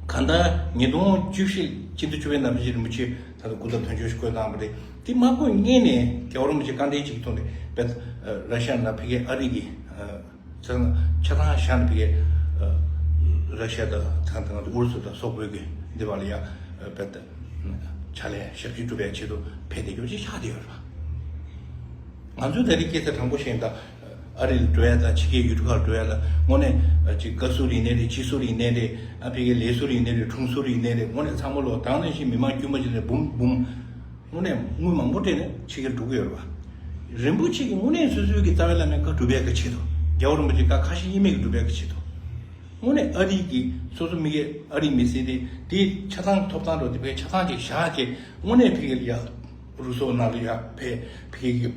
གང་ལྟར་ཉིས་སྟོང་བཅུ་བཞི་སྤྱི་ཟླ་བཅུ་པའི་ནང་བཞིན་རིན་པོ་ཆེ་ད་ལྟ་སྐུ་ཚབ་དོན་གཅོད་ཞིག་བསྐོས་གནང་བ་རེད། དེ་མ་བསྐོས་སྔོན་ནས་རྒྱལ་བ་རིན་པོ་ཆེ་བཀའ་དྲིན་ཅིག་ཐོག་ནས་བེད་ར་ཤ་ཡ་ནང་ཕ་གིའི་ཨ་རི་གི་ཆ་ཚང་ཆ་ཚང་བཞག་ནས་ཕ་གིའི་ར་ཤ་ཡ་དང་ད་ང་ཚོ་ཨུ་རུ་སུ་དང་སོག་པོའི་གི་འདི་བ་ལ་ཡ་བེད་ཕྱག་ལས་ཞབས་ཕྱི་སྒྲུབ་པའི་ཆེད་དུ་ཕེབས་བསྡད་རྒྱུ་ཅིག་ཆགས་བསྡད་ཡོད་རེད་པ། ང་ཚོའི་ད་རེས་སྐད་ཆ་དྲང་པོ་བཤད་ན་ད། ཨ་རི་ལ་འགྲོ་ཡ་དང་ཕྱི་རྒྱལ་ཡུལ་གྲུ་ཁག་ལ་འགྲོ་ཡ་ལ་དངོས་གནས་ཅིག་བཀའ་ཟུར་ཡིན་ནའི་རེད། སྤྱི་ཟུར་ཡིན་ནའི་རེད། ཨ་ཕ་གི་ལས་ཟུར་ཡིན་ནའི་རེད། དྲུང་ཟུར་ཡིན་ནའི་རེད། དངོས་གནས་ཚང་མ་ལོ་ད་ག་ནང་བཞིན་མི་མང་དཀྱུས་མ་ཅིག་ནས་འབུམ་འབུམ་དངོས་གནས་དངུལ་མང་པོ་སྤྲད་ནས་ཕྱི་རྒྱལ་འགྲོ་གི་ཡོད་རེད་པ། རིན་པོ་ཆེ་གིས་དངོས་གནས་སོ་སོའི་གི་རྩ་བའི་བླ་མའི་བཀའ་སྒྲུབ་པའི་གི་ཆེད་དུ། རྒྱལ་བ་རིན་པོ་ཆེའི་བཀའ་ཁ་ཞེ་གཉིས་མེད་ཀྱི་སྒྲུབ་པའི་གི་ཆེད་དུ། དངོས་གནས་ཨ་རི་གི་སོ་སོ་མི་གི་ཨ་རི་མི་སེར་དེ་དེ་ཆ་ཚང་ཐོབ་ཐང་འགྲོ་དེ་བས་ཆ་ཚང་ཅིག་བཞག་བྱས་དངོས་གནས་ཕ་གི་ལ་ཡ་རུ་སོག་ནང་ལ་ཡ་ཕེབས་ཕ་གི་གི་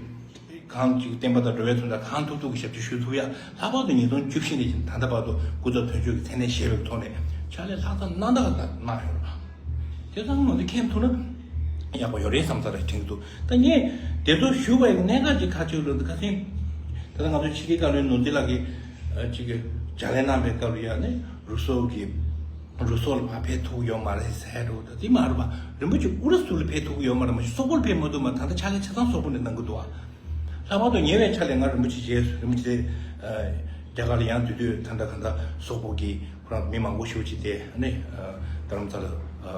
གང་ཅིག་བསྟན་པ་དང་འགྲོ་བའི་དོན་དག་གང་ཐུབ་ཐུབ་ཀྱི་ཞབས་ཕྱི་ཞུ་ཐུབ་ཡ། ལྷག་པར་དུ་ཉིས་སྟོང་བཅུ་བཞི་ནས་བཞིན་ད་ལྟ་བར་དུ་སྐུ་ཚབ་དོན་གཅོད་ཀྱི་མཚན་གནས་བཞེས་པའི་ཐོག་ནས་ཕྱག་ལས་ལྷག་བསམ་རྣམ་དག་གནང་ཡོད་རེད་པ། དེ་ཚང་མ་དེ་མཁྱེན་ཐུབ་ན་ཡག་པོ་ཡོད་རེད་བསམ་ས་རེད་དྲན་གྱི་འདུག་ད་ངས་དེ་ཚོ་ཞུ་བའི་གནད་འགག་ཅིག་ཁ་ཆེ་ལོ་འདི་ཁ་སེང་། ད་ལྟ་ང་ཚོ་ཕྱི་དྲིལ་བཀའ་བློན་ནོར་འཛིན་ལགས་ཀྱིས་ཅིག་གི་ཕྱག་ལས་གནང་པའི་སྐབས་ལ་ཡ་ནི་རུ་སོག་གི་རུ་སོག་ལ་ཕར་ཕེབས་ཐུབ་ཡོད་མ་རེད་ཟེར་འདུག་ད་དེ་མ་རེད་པ། རིན་པོ་ཆེ་ཨུ་རུ་སུ་ལ་ཕེབས་ཐུབ་ཡོད་མ་རེད། མ་གཞི་སོག་པོ་ལ་ཕེབས་མ་ཐུབ་མ། ད་ལྟ་ཕྱག་ལས་ཆ་ཚང་སོག་པོ་ནས་གནང་གི་འདུག་ཨ། ལྷག་པར་དུ་ཉེ་བའི་ཆར་ལ་ང་རིན་པོ་ཆེ་མཇལ་སོང་། རིན་པོ་ཆེ་རྒྱ་གར་ལ་ཡང་དེ་དུས་ད་ལྟ་གང་ལྟར་སོག་པོ་གི་ཁོ་རང་མི་མང་པོ་ཞེ་པོ་ཅིག་དེ་ནི་རྡ་རམ་ས་ལ་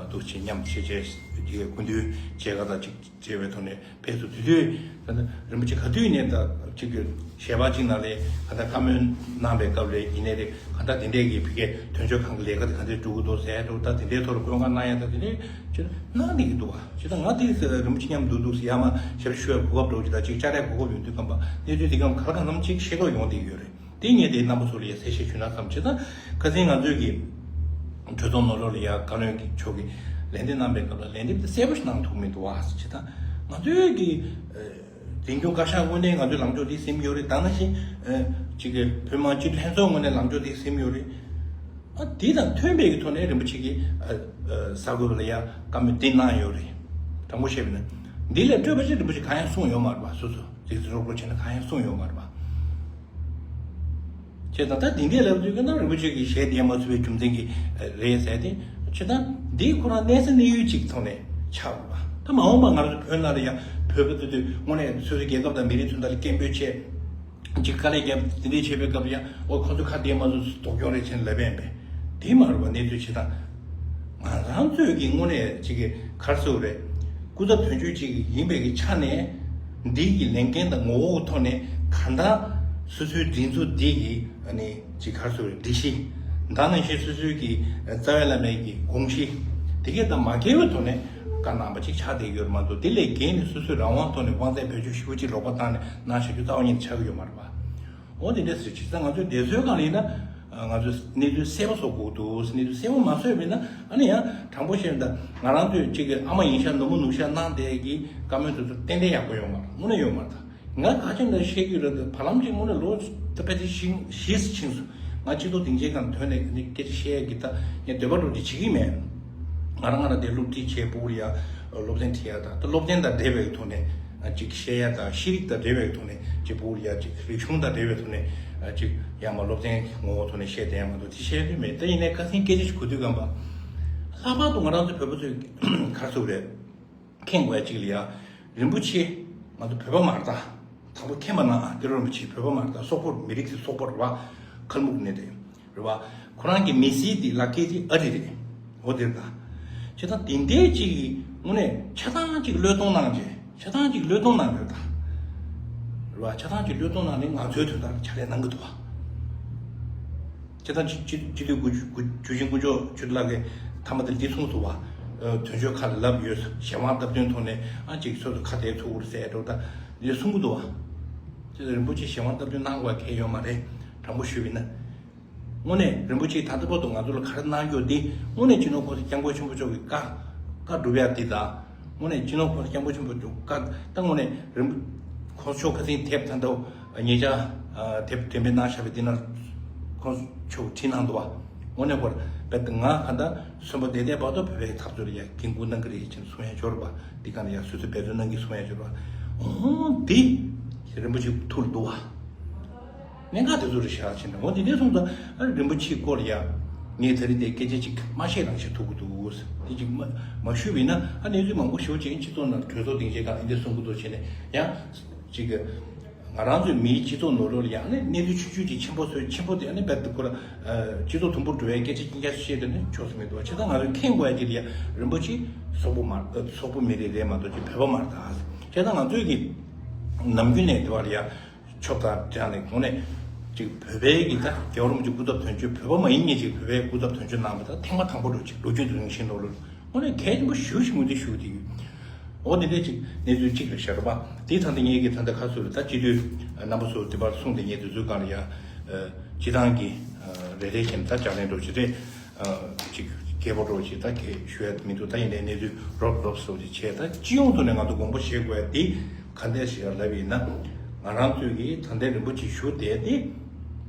འདུག་བྱས་མཉམ་ཞལ་མཇལ་གྱི་སྐུ་མདུན་མཇལ་ཁ་དང་ཅིག་བྱས་པའི་ཐོག་ནས་ཕེབས་སོང་། དེ་དུས་ད་ལྟ་རིན་པོ་ཆེ་ག་དུས་ནས་ད་ཅིག་གི་ཞལ་པར་ཅིག་ནང་ལ་གང་ལྟར་བཀའ་མོལ་གནང་པའི་སྐབས་ལ་ཡིན་ནའི་རེད། གང་ལྟར་དེ་འདྲས་ཀྱི་ཕ་གིའི་དོན་གཅོད་ཁང་གི་ལས་ཀ་དེ་ག་འདྲས་འགྲོ་གི་འདུག་ཟེར་འདུག་ད་དེ་འདྲའི་ཐོག་ལ་བཀོད་མངགས་གནང་ཡ་ད་དེ་འདྲས་ཅིག་གནང་བསྡད་ཀྱི་འདུག་བ། ཅིག་ད་ང་དེ་རིན་པོ་ཆེ་མཉམ་འདུག་འདུག་ཟེར་ཡ་མ་ཞབས་ཞུ་བའི་གོ་སྐབས་འགྲོ་ཅིག་ད་ཅིག་བཅར་ཡ་གོ་སྐབས་ཡོང་དུས་སྐམ་པ་གནས་ཚུལ་དེ་གམ་ག་ལ་གང་འཚམ་ཅིག་ཤེས་རྟོགས་ཡོང་བསྡད་ཀྱི་ཡོད་རེད། དེ་ངས་དེ་རྣམ་པ་ཚོ་ལ་ཡ་གསལ་བཤད་ཞུས་ན་བསམ། ཅིག་ད་ཁ་སང་ང་ཚོས་ཀྱི་གྲོས་ཚོགས་ནང་ལོགས་ལ་ཡ་བཀའ་བློན་གྱི་མཆོག་གིས་ལན་འདེབས་གནང་པའི་སྐབས་ལ་ལན་འདེབས་དེ་གསལ་པོ་ཞིག་གནང་ཐུབ་མི་འདུག་བ། ཅིག་ད་ང་ཚོས་ཀྱི་འཛིན་སྐྱོང་བཀའ་ཤག་དངོས་གནས་ང་ཚོའི་ལངས་ཕྱོགས་དེ་སེམས་ཡོད་རེད། ད་ནང་བཞིན་ཅིག་གི་བོད་མི་མང་སྤྱི་འཐུས་ལྷན་ཚོགས་དངོས་གནས་ལངས་ཕྱོགས་དེ་སེམས་ཡོད་རེད། ཨ་དེ་དང་མཐུན་པའི་གི་ཐོག་ནས་རིན་པོ་ཆེ་གིས་ཨ་ཨ་གསར་འགོད་པ་ལ་ཡ་བཀའ་མོལ་དེ་གནང་ཡོད་རེད། དྲང་པོ་བཤད་པ་ཡིན་ན་འདི་ལས་སྤྲོས་པ་ཅིག་རིན་པོ་ཆེ་གང་ཡང་གསུངས་ཡོད་མ་རེད་པ། སོ་སོ་རྫིག་རྫིག་རོགས་རོགས་བྱས་ན་གང་ཡང་གསུངས་ཡོད་མ་རེད་པ། བྱས་ཙང་ད་འདི་འདྲས་ལབ་དུས་ཀྱི་ན་རིན་པོ་ཆེ་གིས་ཞལ་བསྟན་མ་ཚུགས་པའི་རྒྱུ་མཚན་གྱིས་རེད་ཟེར་ཏེ། བྱས་ཙང་འདི་ཁོ་རང་གནས་ས་གནས་ཡུལ་གཅིག་ཐོག་ནས་ཆགས་དགོས་པ། ད་མ་འོངས་པ་ང་རང་ཚོ་བོད་ནང་ལ་ཡང་བོད་པ་དེ་དུས་དངོས་གནས་སོ་སོའི་རྒྱལ་ཁབ་དང་མི་རིགས་དོན་དག་ལ་སྐད་འབོད་བྱས། ཅིག་དཀའ་ལས་བརྒྱབ་དེ་འདྲས་བྱས་པའི་སྐབས་ཡང་ཨོ་ཁོ་ཚོ་ཁ་བདེ་མ་སོང་ཟེར་སྡུག་གྱོང་རེད་བྱས་ནས་ལབ་ཡས་པས། དེ་མ་རེད་པ། གནས་ཚུལ་བྱེད་སྟངས་ང་རང་ཚོས་ཀྱི་དངོས་གནས་ཅིག་གི་ག་རེ་ཟེར་དགོས་རེད། སྐུ་ཚབ་དོན་གཅོད་ཅིག་ཡིན་པའི་གི་ཆ་ནས། འདི་གི་ལས་འགན་དང་ངོ་བོ་གི་ཐོག་ནས་གང་ལྟར་སོ་སོའི་སྒྲིག་འཛུགས་འདི་གི་ཨ་ནི་ཅིག་ག་རེ་ཟེར་དགོས་རེད། སྒྲིག་གཞི་དེ་ནང་བཞིན་སོ་སོའི་གི་རྩ་བའི་བླ་མའི་གི་དགོངས་གཞི་དེ་གས་དང་མ་འགལ་བའི་ཐོག་ནས་བཀའ་གནང་བ་ཅིག་ཆགས་བསྡད་ཡོད་མ་གཏོགས། དེ་ལས་འགལ་ནས་སོ་སོའི་རང་དབང་ཐོག་ནས་དབང་ཚད་བེད་སྤྱོད་ཞེ་པོ་ཅིག་ལོག་པ་བཏང་ནས་གནང་བཞག་རྒྱུ་རྩ་བ་ཉིད་ནས་ཆགས་ཀྱི་ཡོད་མ་རེད་པ། འོ་དེ་འདྲ་ཟེར། བྱས་ཙང་ང་ཚོས་འདས་གསོལ་སྒང་ལ་ཡིན་ན། ང་ཚོས་གནས་ཚུལ་གསལ་པོ་བཟོ་དགོས་འདུག། གནས་ཚུལ་གསལ་པོ་མ་བཟོས་པ་ཡིན་ན། ཨ་ནི་ཡང་དྲང་པོ་བཤད་ན། ད་ང་རང་ཚོས་གཅིག་གི་ཨ་མ་ཡིན་ཤག་ནུ་མོ་ནུ་ཤག་གནང་བསྡད་ཀྱི་བཀའ་མོལ་དེ་ཚོ་ཏན་ཏན་ཡག་པོ་ཡོད་མ་རེད། དངོས་གནས་ཡོད་མ་རེད། ད་ང་ག་ཅིག་འདྲ་བཤད་ཀྱི་རེད་འདུག། བར་ལམ་གཅིག་དངོས་གནས་ལོ་ད་ཕལ་ཆེར་ཞེ་ཞེ་ཙམ་ཕྱིན་སོང་། ང་སྤྱི་ཚོགས་སྡིངས་ཆའི་སྒང་ཐོན་ནས་ནི་སྐད་ཆ་བཤད་ཡ་གི་ད་ངས་འདོད་པ་འགྲོ་དེ་བྱེད་ཀྱི་མེད། ང་རང་ང་རང་དེ་སློབ་ཁྲིད་བྱས། ཕྲུ་གུར་ཡ་སློབ་ཚན་ཁྲིད་ཡ་དང་། ད་སློབ་ཚན་དང་འབྲེལ་བའི་ཐོག་ནས་ཅིག་བཤད་ཡ་དང་། ཤེས་རིག་དང་འབྲེལ་བའི་ཐོག་ནས་ཅིག་ཕྲུ་གུར་ཡ་ཅིག་རིག་གཞུང་དང་འབྲེལ་བའི་ཐོག་ནས་ཅིག་ཡང་མ་སློབ་ཚན་ངོ་བོ་ཐོག་ནས་བཤད་བསྡད་ཡ་མ་གཏོགས་དེ་བཤད་ཀྱི་མེད། ད་ཡིན་ནའི་ཁ་སང་སྐད་ཆ་ཞིག་གོ་དུས་སྒང་པ། ལྷག་པར་དུ་ང་རང་ཚོ་བོད་པ་ཚོས་ག་རེ་ཟེར་དགོས་རེད། མཁྱེན་དགོས་ཡ་གཅིག་ལ་ཡ། རིན་པོ་ཆེ་ང་ཚོ་བོད་པ་མ་རེད་ད། དང་པོ་མཁྱེན་པ་གནང་ཨ། ཏེ་རོ་རིན་པོ་ཆེ་བོད་པ་མ་རེད་ད། སོག་པོ། མི་རིགས་དེ་སོག་པོ་རེད་པ། ཁལ་མུག་ནས་རེད། རེད་པ། ཁོ་རང་གི་མི་སེར་དེ་ལ་སྐད་དེ་ཨ་རི་རེད། འོ་དེ་རེད་ད། བྱས་ཙང་དེ་འདྲའི་གཅིག་གི་དངོས་གནས་ཆ་ཚང་གཅིག་བློས་གཏོང་གནང་བྱས། ཆ་ཚང་གཅིག་བློས་གཏོང་གནང་ཡོད་ད། རེད་པ། ཆ་ཚང་གཅིག་བློས་གཏོང་གནང་ནས་ང་ཚོའི་དོན་དག་ཕྱག་ལས་གནང་གི་འདུག་པ། སྤྱིར་བཏང་སྤྱི་སྤྱི་འཐུས་དགུ་དགུ་ཇུ་ཆེན་དཀོན་མཆོག་ཆོས་སྒྲོན་ལགས་ཀྱིས་མཐའ་མ་དེར་འདི་གསུངས་སོང་བ། ཨ། དོན་གཅོད་ཁ་ལ་ལབ་ཡོད། གཞན་དབང་སྟབས་བསྟུན་ཐོག་ནས་ཨ་ཅིག་སོ་སོ་ཁ་བདེ་ཚུགས་རེད་ཟེར་འགྲོ་ད་འདི་གསུང་གི་འདུག་བ། དེ་རིན་པོ་ཆེ་གཞན་དབང་སྟབས་བསྟུན་གནང་དགོས་གལ་ཡོད་མ་རེད། དྲང་པོ་ཞུས་པ་ཡིན་ན། དངོས་གནས་རིན་པོ་ཆེས་ད་ལྟ་བར་དུ་ང་ཚོ་ལ་ག་རེ་གནང་རྒྱུ་འདི་དངོས་གནས་སྤྱི་ནོར་༸གོང་ས་༸སྐྱབས་མགོན་ཆེན་པོ་མཆོག་གི་བཀའ་བཀའ་སྒྲུབ་ཡ་འདི་དང་། དངོས་གནས་སྤྱི་ནོར་༸གོང་ས་༸སྐྱབས་མགོན་ཆེན་པོ་མཆོག་བཀའ་ད་དངོས་གནས་རིན་པོ་༸གོང་ས་མཆོག་ཁ་སང་ཐེབས་ད་ལྟ་ཉེ་ཆར་ཨ་དེབ་འགྲེམས་སྤེལ་གནང་བཞག་པའི་འདི་ན་༸གོང་ས་མཆོག་བྲིས་གནང་འདུག་བ། དངོས་གནས་ཁོ་རང་རྦད་དེ་ང་ག་འདྲ་གསོན་པོ་བསྡད་བསྡད་བར་དུ་བོད་པའི་འཐབ་རྩོད་ལ་ཡ་འགན་འཁུར་གནང་གི་རེད་ཅེས་གསུང་ཡ་འབྱོར་བ། འདི་ག་ནས་ཡ་སོ་སོས་འབད་བརྩོན་གནང་གི་གསུང་ཡ་འབྱོར་བ། འོ་འདི་རིན་པོ་ཆེ་ཐུགས་ལ་འདུག་བ། གནད་འགག་དེ་ཚོ་རེ་བཞག་ཕྱིན་ན། འོ་དེ་འདྲ་སོང་ཙང་ཨ་རིན་པོ་ཆེའི་སྐོར་ལ་ཡ་ངས་ད་རེས་དེ་སྐད་ཆ་ཅིག་མ་བཤད་རང་བཤད་ཐུབ་ཀྱི་འདུག། དེ་ཅིག་མ་མ་ཞུས་པ་ཡིན་ན་ཨ་གནས་ཚུལ་མང་པོ་ཞེ་པོ་ཅིག་སྤྱི་ཚོགས་ནང་གྲོས་ཚོགས་སྡིངས་ཆའི་སྒང་ལ་འདི་འདྲ་གསུང་གི་འདུག་བྱས་ནས་ཡང་ཅིག་ང་རང་ཚོའི་མིའི་སྤྱི་ཚོགས་ནང་ལོགས་ལ་ཡང་ནས་གནས་ཚུལ་ཆུང་ཆུང་ཅིག་ཆེན་པོ་བཟོས། ཆེན་པོ་དེ་ཨ་ནི་རྦད་དེ་ཁོ་ར་ཨ་སྤྱི་ཚོགས་དུམ་བུར་འགྲོ་བའི་སྐད་ཆ་རྐྱང་རྐྱང་བཤད་དེ་ནི་ཆོག་ས་མི་འདུག་བ། བྱས་ཙང་ང་ཚོས་མཁྱེན་དགོས་ཡ་ཅིག་ལ་ཡ་རིན་པོ་ཆེ་སོག་པོ་མ་ཨ་སོག་པོ་མི་རིགས་རེད་མ་གཏོགས་ཅིག་བོད་པ་མ་རེད་ད། བྱས་ཙང་ང་ཚོས་ཀྱི་ནམ་རྒྱུན་ནས་དེ་བ་ལ་ཡ། ཆོབ་དང་འབྲེལ་ནས་དངོས་གནས་ཅིག་བོད་པའི་གི་ད་རྒྱལ་བ་རིན་པོ་ཆེ་སྐུ་ཚབ་དོན་གཅོད། བོད་པ་མ་ཡིན་མཁན་ཅིག་བོད་པའི་སྐུ་ཚབ་དོན་གཅོད་གནང་བ་ད་ཐེངས་མ་དང་པོ་རེད། ཅིག་ལོ་རྒྱུས་དང་རིང་བཞིན་ནོར་ལུགས་དངོས་གནས་གལ་ཆེན་པོ་ཞེ་པོ་ཞིག་ངོས་འཛིན་ཞུ་གི་ཡོད། འོ་དེ་འདྲའི་ཅིག་གནས་ཚུལ་གཅིག་རེད་ཤག་རེད་པ། དེའི་ཐད་དུ་ངེད་ཀྱི་ད་ལྟ་ཁ་སོ་རེད། ད་སྤྱི་འཐུས་རྣམ་པ་ཚོ་དེ་བར་གསུངས་ཏེ་ངས་དེ་ཚོའི་སྒང་ལ་ཡ་ཨ་སྤྱི་བཏང་གི་ཨ་རེ་རེ་བཞིན་ད་སྦྱང་ལེན་འགྲོ་ཅིག་རེད། ཨ་ཅིག་རྒྱས་པོ་འགྲོ་ཅིག་ད་གས་ཞུ་ཡ་མི་འདུག། ད་ཡིན་ནའི་གནས་ཚུལ་རོབ་རོབ་སོ་ཅིག་བྱས། ད་སྤྱི་ཡོངས་ཐོག་ནས་ང་ཚོ་དགོངས་པ་བཞེས་དགོས་ཡ་དེ་ག་འདྲ་ཞིག་ལབ་ཡིན་ན། ང་རང་ཚོས་ཀྱིས་ད་ལྟའི་རིན་པོ་ཆེ་བཞུགས་བསྡད་དེ་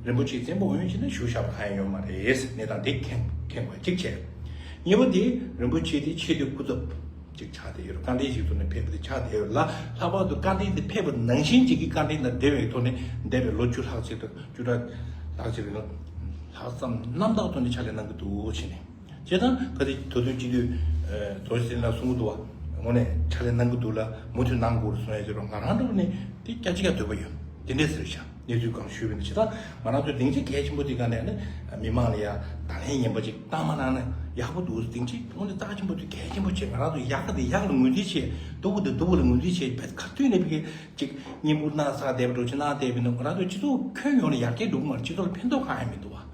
རིན་པོ་ཆེ་བཙན་པོ་འོས་ཤིང་ན་བཞུགས་བཞག་པ་གང་ཡང་ཡོད་མ་རེད། གནས་སྟངས་དེ་མཁྱེན་མཁྱེན་དགོས་གཅིག་བྱས། གཉིས་པ་དེ་རིན་པོ་ཆེ་དེ་ཆེས་མཐོའི་སྐུ་ཚབ་ཅིག་ཆགས་བསྡད་ཡོད་རེད། བཀའ་འདྲི་ཞིག་ཐོག་ནས་ཕེབས་པ་དེ་ཆགས་བསྡད་ཡོད་ལ། ལྷག་པར་དུ་བཀའ་འདྲི་དེ་ཕེབས་པ་ནང་བཞིན་ཅིག་གི་བཀའ་འདྲི་ལ་འབྲེལ་བའི་ཐོག་ནས་འདས་པའི་ལོ་བཅུ་ལྷག་ཅིག་དང་བཅུ་ཕྲག་ལྷག་ཅིག་རིང་ལྷག་བསམ་རྣམ་དག་ཐོག་ནས་ཕྱག་ལས་གནང་གི་འདུག་བྱས་ནས། བྱས་ཙང་ག་དེ་ད་དུང་སྤྱི་འཐུས་ཨ་དོ་རི་སེ་ལ་གསུང་གི་འདུག་བ། དངོས་གནས་ཕྱག་ལས་གནང་གི་འདུག་ལ་མུ་མཐུད་གནང་དགོས་རེད་གསུང་ཡ་ཅིག་རོགས། ང་རང་འདྲ་བོ་ནི་དེ་སྐྱ་ཅིག་ཡ་འདོད་པ་ཡོད། དེ་འདྲས་ཟེར་ཤག། གནས་ཚུལ་གང་ཞུས་པ་ཡིན་ན། བྱས་ཙང་ང་རང་ཚོའི་སྡིངས་ཆ་གལ་ཆེན་པོ་དེ་ག་ནས་ནི་མི་མང་ལ་ཡ་དང་ལེན་ངན་པ་ཅིག་བཏང་མ་གནང་ན་ཡག་པོ་འདུག། སྡིངས་ཆ་དངོས་གནས་རྩ་ཆེན་པོ་དེ་གལ་ཆེན་པོ་བྱས། ང་རང་ཚོ་ཡག་ག་དེ་ཡག་ལ་ངོས་འཛིན་བྱས། སྡུག་པོ་དེ་སྡུག་པོ་ལ་ངོས་འཛིན་བྱས། བས་ག་དུས་ནས་བི་གེ་ཅིག་སྙིང་ཕུར་གནང་ས་བསྡད་པ་འགྲོ་ཅིག་གནང་བསྡད་པ་ཡིན་ན་ང་རང་ཚོའི་སྤྱི་ཚོགས་ཁྱོན་ཡོངས་ལ་ཡར་རྒྱས་འགྲོ་གི་མ་རེད། སྤྱི་ཚོགས་ལ་ཕན་ཐོགས་གང་ཡང་མི་འདུག་བ།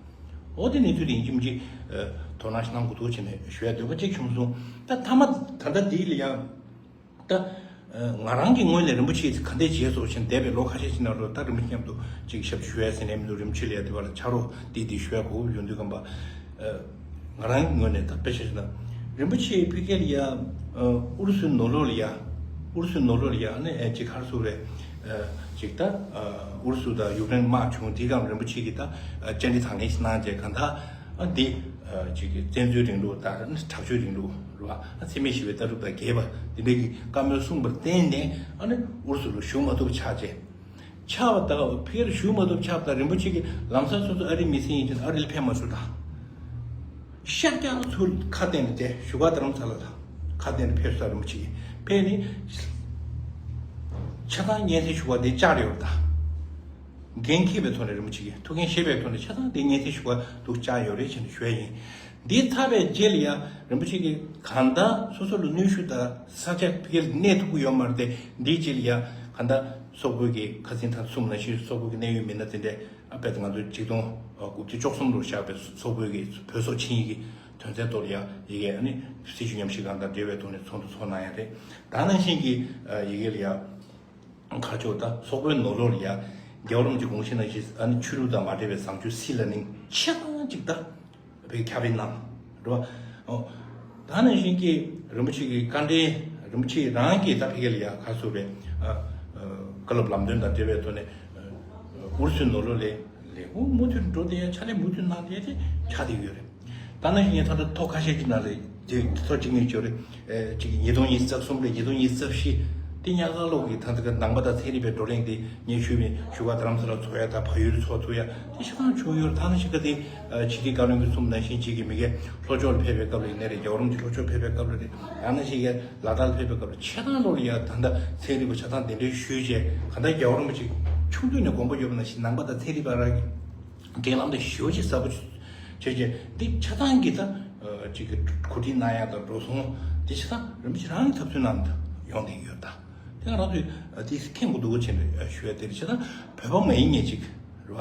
འོ་དེ་གནས་ཚུལ་དེ་ཡིན་གཅིག་མིན་གཅིག་ཨ་དོ་སྣང་ཞིག་གནང་དགོས་འདུག་བྱས་ནས་ཞུ་ཡ་འདོད་པ་གཅིག་བྱུང་སོང་། ད་མཐའ་མ་ད་ལྟ་འདི་ལ་ཡང་ད་ཨ་ང་རང་གི་ངོས་ནས་རིན་པོ་ཆེ་ག་འདྲས་བྱས་སོང་ཞེས་འདས་པའི་ལོ་ཁ་ཤས་ཤིག་ནང་ལོ་ད་རིན་པོ་ཆེ་མཉམ་དུ་ཅིག་ཞབས་ཞུ་ཡ་ཟེར་ནས་མི་འདུག། རིན་པོ་ཆེ་ལ་ཡ་དེ་བ་ལ་ཕྱག་རོགས་འདི་འདི་ཞུ་ཡ་གོ་ཡོང་དུས་སྒང་པ། ཨ་ང་རང་གི་ངོས་ནས་ད་དཔེ་ཆ་བཞག་ན་རིན་པོ་ཆེ་ཕ་གི་ལ་ཡ་ཨ་ཨུ་རུ་སུའི་ནང་ལོགས་ལ་ཡ་ཨུ་རུ་སུའི་ནང་ལོགས་ལ་ཡ་ཨ་ནི་ཨ་ཅིག་ག་རེ་ཟེར་དགོས་རེད། ཨ་ཅིག་ད་ཨ་ཨུ་རུ་སུ་དང་ཡུཀ་རེན་དམག་བྱུང་དེའི་སྒང་རིན་པོ་ཆེ་གིས་ད་ཨ་བཅར་འདྲི་དང་ལེན་ཞིག་གནང་བྱས། གང་ལྟར་ཨ་འདི་ཨ་ཅིག་གི་བཙན་འཛུལ་རིང་ལུགས་དང་དྲག་སྤྱོད་རིང་ལུགས་རེད་བ། ཨ་འཚེ་མེད་ཞི་བའི་ལྟ་གྲུབ་དང་འགལ་བ་དེ་འདྲ་གི་བཀའ་མོལ་གསུངས་པར་བརྟེན་ནས་ཨ་ནི་ཨུ་རུ་སུ་ལ་བཞུགས་མ་ཐུབ་ཆགས་བྱས། ཆགས་པ་དང་ཕ་གིར་བཞུགས་མ་ཐུབ་ཆགས་པ་དང་། རིན་པོ་ཆེ་གིས་ལམ་སང་སོ་སོ་ཨ་རིའི་མི་སེར་ཡིན་ཕྱིན་ཨ་རི་ལ་ཕེབས་མ་ཚུགས་དང་། ཤར་རྒྱག་ཚུར་ཁ་གཏད་ནས་བསྡད། བཞུགས་སྒར་རྡ་རམ་ས་ལ་དང་ཁ་གཏད་ནས་ཕེབས་ས་རིན་པོ་ཆེ་གིས་ཕེབས་ནས་ཆ་ཚང་སྙན་སེང་ཞུ་བ་དེ་བཅར་ཡོད་པ་དང་། འགན་འཁྱེར་བའི་ཐོག་ནས་རིན་པོ་ཆེ་གིས་ཐུགས་འགན་བཞེས་པའི་ཐོག་ནས་ཆ་ཚང་དེ་སྙན་སེང་ཞུ་བ་འདུག་བཅར་ཡོད་རེད་ཅེས་ནས་ཞུ་ཡ་ཡིན། འདི་ཚར་བའི་རྗེས་ལ་ཡང་རིན་པོ་ཆེ་གིས་གང་ལྟར་སོ་སོ་ལ་གནོན་ཤུགས་དང་ས་ཆ་ཕ་གིར་གནས་ཐུབ་ཀྱི་ཡོད་མ་རེད་དེ། འདིའི་རྗེས་ལ་ཡང་གང་ལྟར་སོག་པོའི་གི་ཁ་སང་ད་གསུངས་ནང་བཞིན་སོག་པོའི་གི་གནད་ཡོད་མི་སྣ་དེ་འདྲས་ཨ་དཔེ་ང་ཚོའི་ཆིག་སྟོང་དགུ་བརྒྱ་བཅུ་གསུམ་ལོར་བཞག་པའི་སོག་པོའི་གི་བོད་སོག་ཆིངས་ཡིག་གི་དོན་ཚན་ཐོག་ལ་ཡང་ཡི་གེ་ཨ་ནི་སྲིད་བྱུས་ཉམས་ཞིབ་ཁང་དང་འབྲེལ་བའི་ཐོག་ནས་ཚོགས་འདུ་ཚོགས་གནང་ཡ་རེད། ད་ནང་བཞིན་གྱི་ཡི་གེ་ལ་ཡང་། ཁ་ཕྱོགས་ད་སོག་པོའི་ནང་ལོགས་ལ་ཡ་རྒྱལ་བ་རིན་པོ་ཆེ་གོང་ཞུས་ནང་བཞིན་ཨ་ནི་ཆོས་ལུགས་དང་མ་འབྲེལ་བའི་བཟང་སྤྱོད་སྲིད་ལ་ནི་ཆེ་ཐང་ཅིག་ད་བའི་ཁྱབ་སྤེལ་གནང་རེད་བ། ཨོ། ད་ནང་བཞིན་གྱི་རིན་པོ་ཆེ་གི་བཀའ་འབྲེལ་རིན་པོ་ཆེ་རང་གིས་ད་ཕ་གི་ལ་ཡ་ག་རེ་ཟེར་དགོས་རེད། ཨ། ཨ། བཀའ་སློབ་ལམ་སྟོན་དང་འབྲེལ་བའི་ཐོག་ནས་ཨ། ཨུ་རུ་སུའི་ནང་ལོགས་ལ་ལས་ཁུངས་མུ་མཐུད་འགྲོ་བསྡད་ཡ་ཕྱག་ལས་མུ་མཐུད་གནང་བསྡད་དེ་ཆགས་བསྡད་ཡོད་རེད། ད་ནང་བཞིན་ངས་ད་ལྟ་ཐོག་ཁ་ཤས་ཀྱི་ནང་ལ་དེ་ཐོག་གཅིག་གཉིས་བརྗོད་རེད། ཨེ། གཅིག་ཉིས་སྟོང་ཉི་ཤུ་རྩ་གསུམ་རེད། ཉིས་སྟོང་ཉི་ཤུ་རྩ་བཞི་དེ་ཉག་ག་ལོག་གི་ད་ལྟ་ནང་པ་དང་ཚན་རིག་པའི་བགྲོ་གླེང་དེ་ངས་ཞུས་པའི་བཞུགས་སྒར་རྡ་རམ་ས་ལ་ཚོགས་ཡ་དང་བལ་ཡུལ་ཚོགས་ཐུབ་ཡ་དེ་ཤ་ཐང་བྱུང་ཡོད་རེད། ད་ནང་བཞིན་ག་དེ་ཕྱི་དྲིལ་བཀའ་བློན་གྱིས་གསུངས་ནང་བཞིན་གཅིག་གི་མི་གའི་ལྷོ་ཕྱོགས་ལ་ཕེབས་པའི་སྐབས་ལ་ཡིན་ནའི་རེད། རྒྱལ་བ་རིན་པོ་ཆེ་ལྷོ་ཕྱོགས་ཕེབས་པའི་སྐབས་ལ་རེད། ད་ནང་བཞིན་གའི་ལ་དྭགས་ལ་ཕེབས་པའི་སྐབས་ལ་ཆ་ཚང་ལོག་ལ་ཡ་ད་ལྟ་ཚན་རིག་པ་ཆ་ཚང་གདན་འདྲེན་ཞུས་བྱས་ག་ད་རྒྱལ་བ་རིན་པོ་ཆེ་ཆུང་དུས་ནས་དགོངས་པ་ཡོད་པ་ནང་བཞིན་ནང་པ་དང་ཚན་རིག་པ་རང་གི་འབྲེལ་ལམ་དེ་ཞེ་པོ་ཅིག་ཟབ་པོ་བྱས་བྱས་འདི་ཆ་ཚང་གི་ད་ཅིག་གི་གོ་སྒྲིག་གནང་ཡ་དང་འགྲོ་སོང་དེ་ཆ་ཚང་རིན་པོ་ཆེ་རང་གི་ཐབས་ཚུལ་ནང་དུ་ཡོང་བསྡད་ཡོད། ད་དེ་ང་རང་ཚོས་དེ་མཁྱེན་དགོས་འདུག་བྱས་ནས་ཞུ་ཡ་དེ་རེད། ཆ་ཚང་བོད་པ་མ་ཡིན་མཁན་ཅིག་རེད་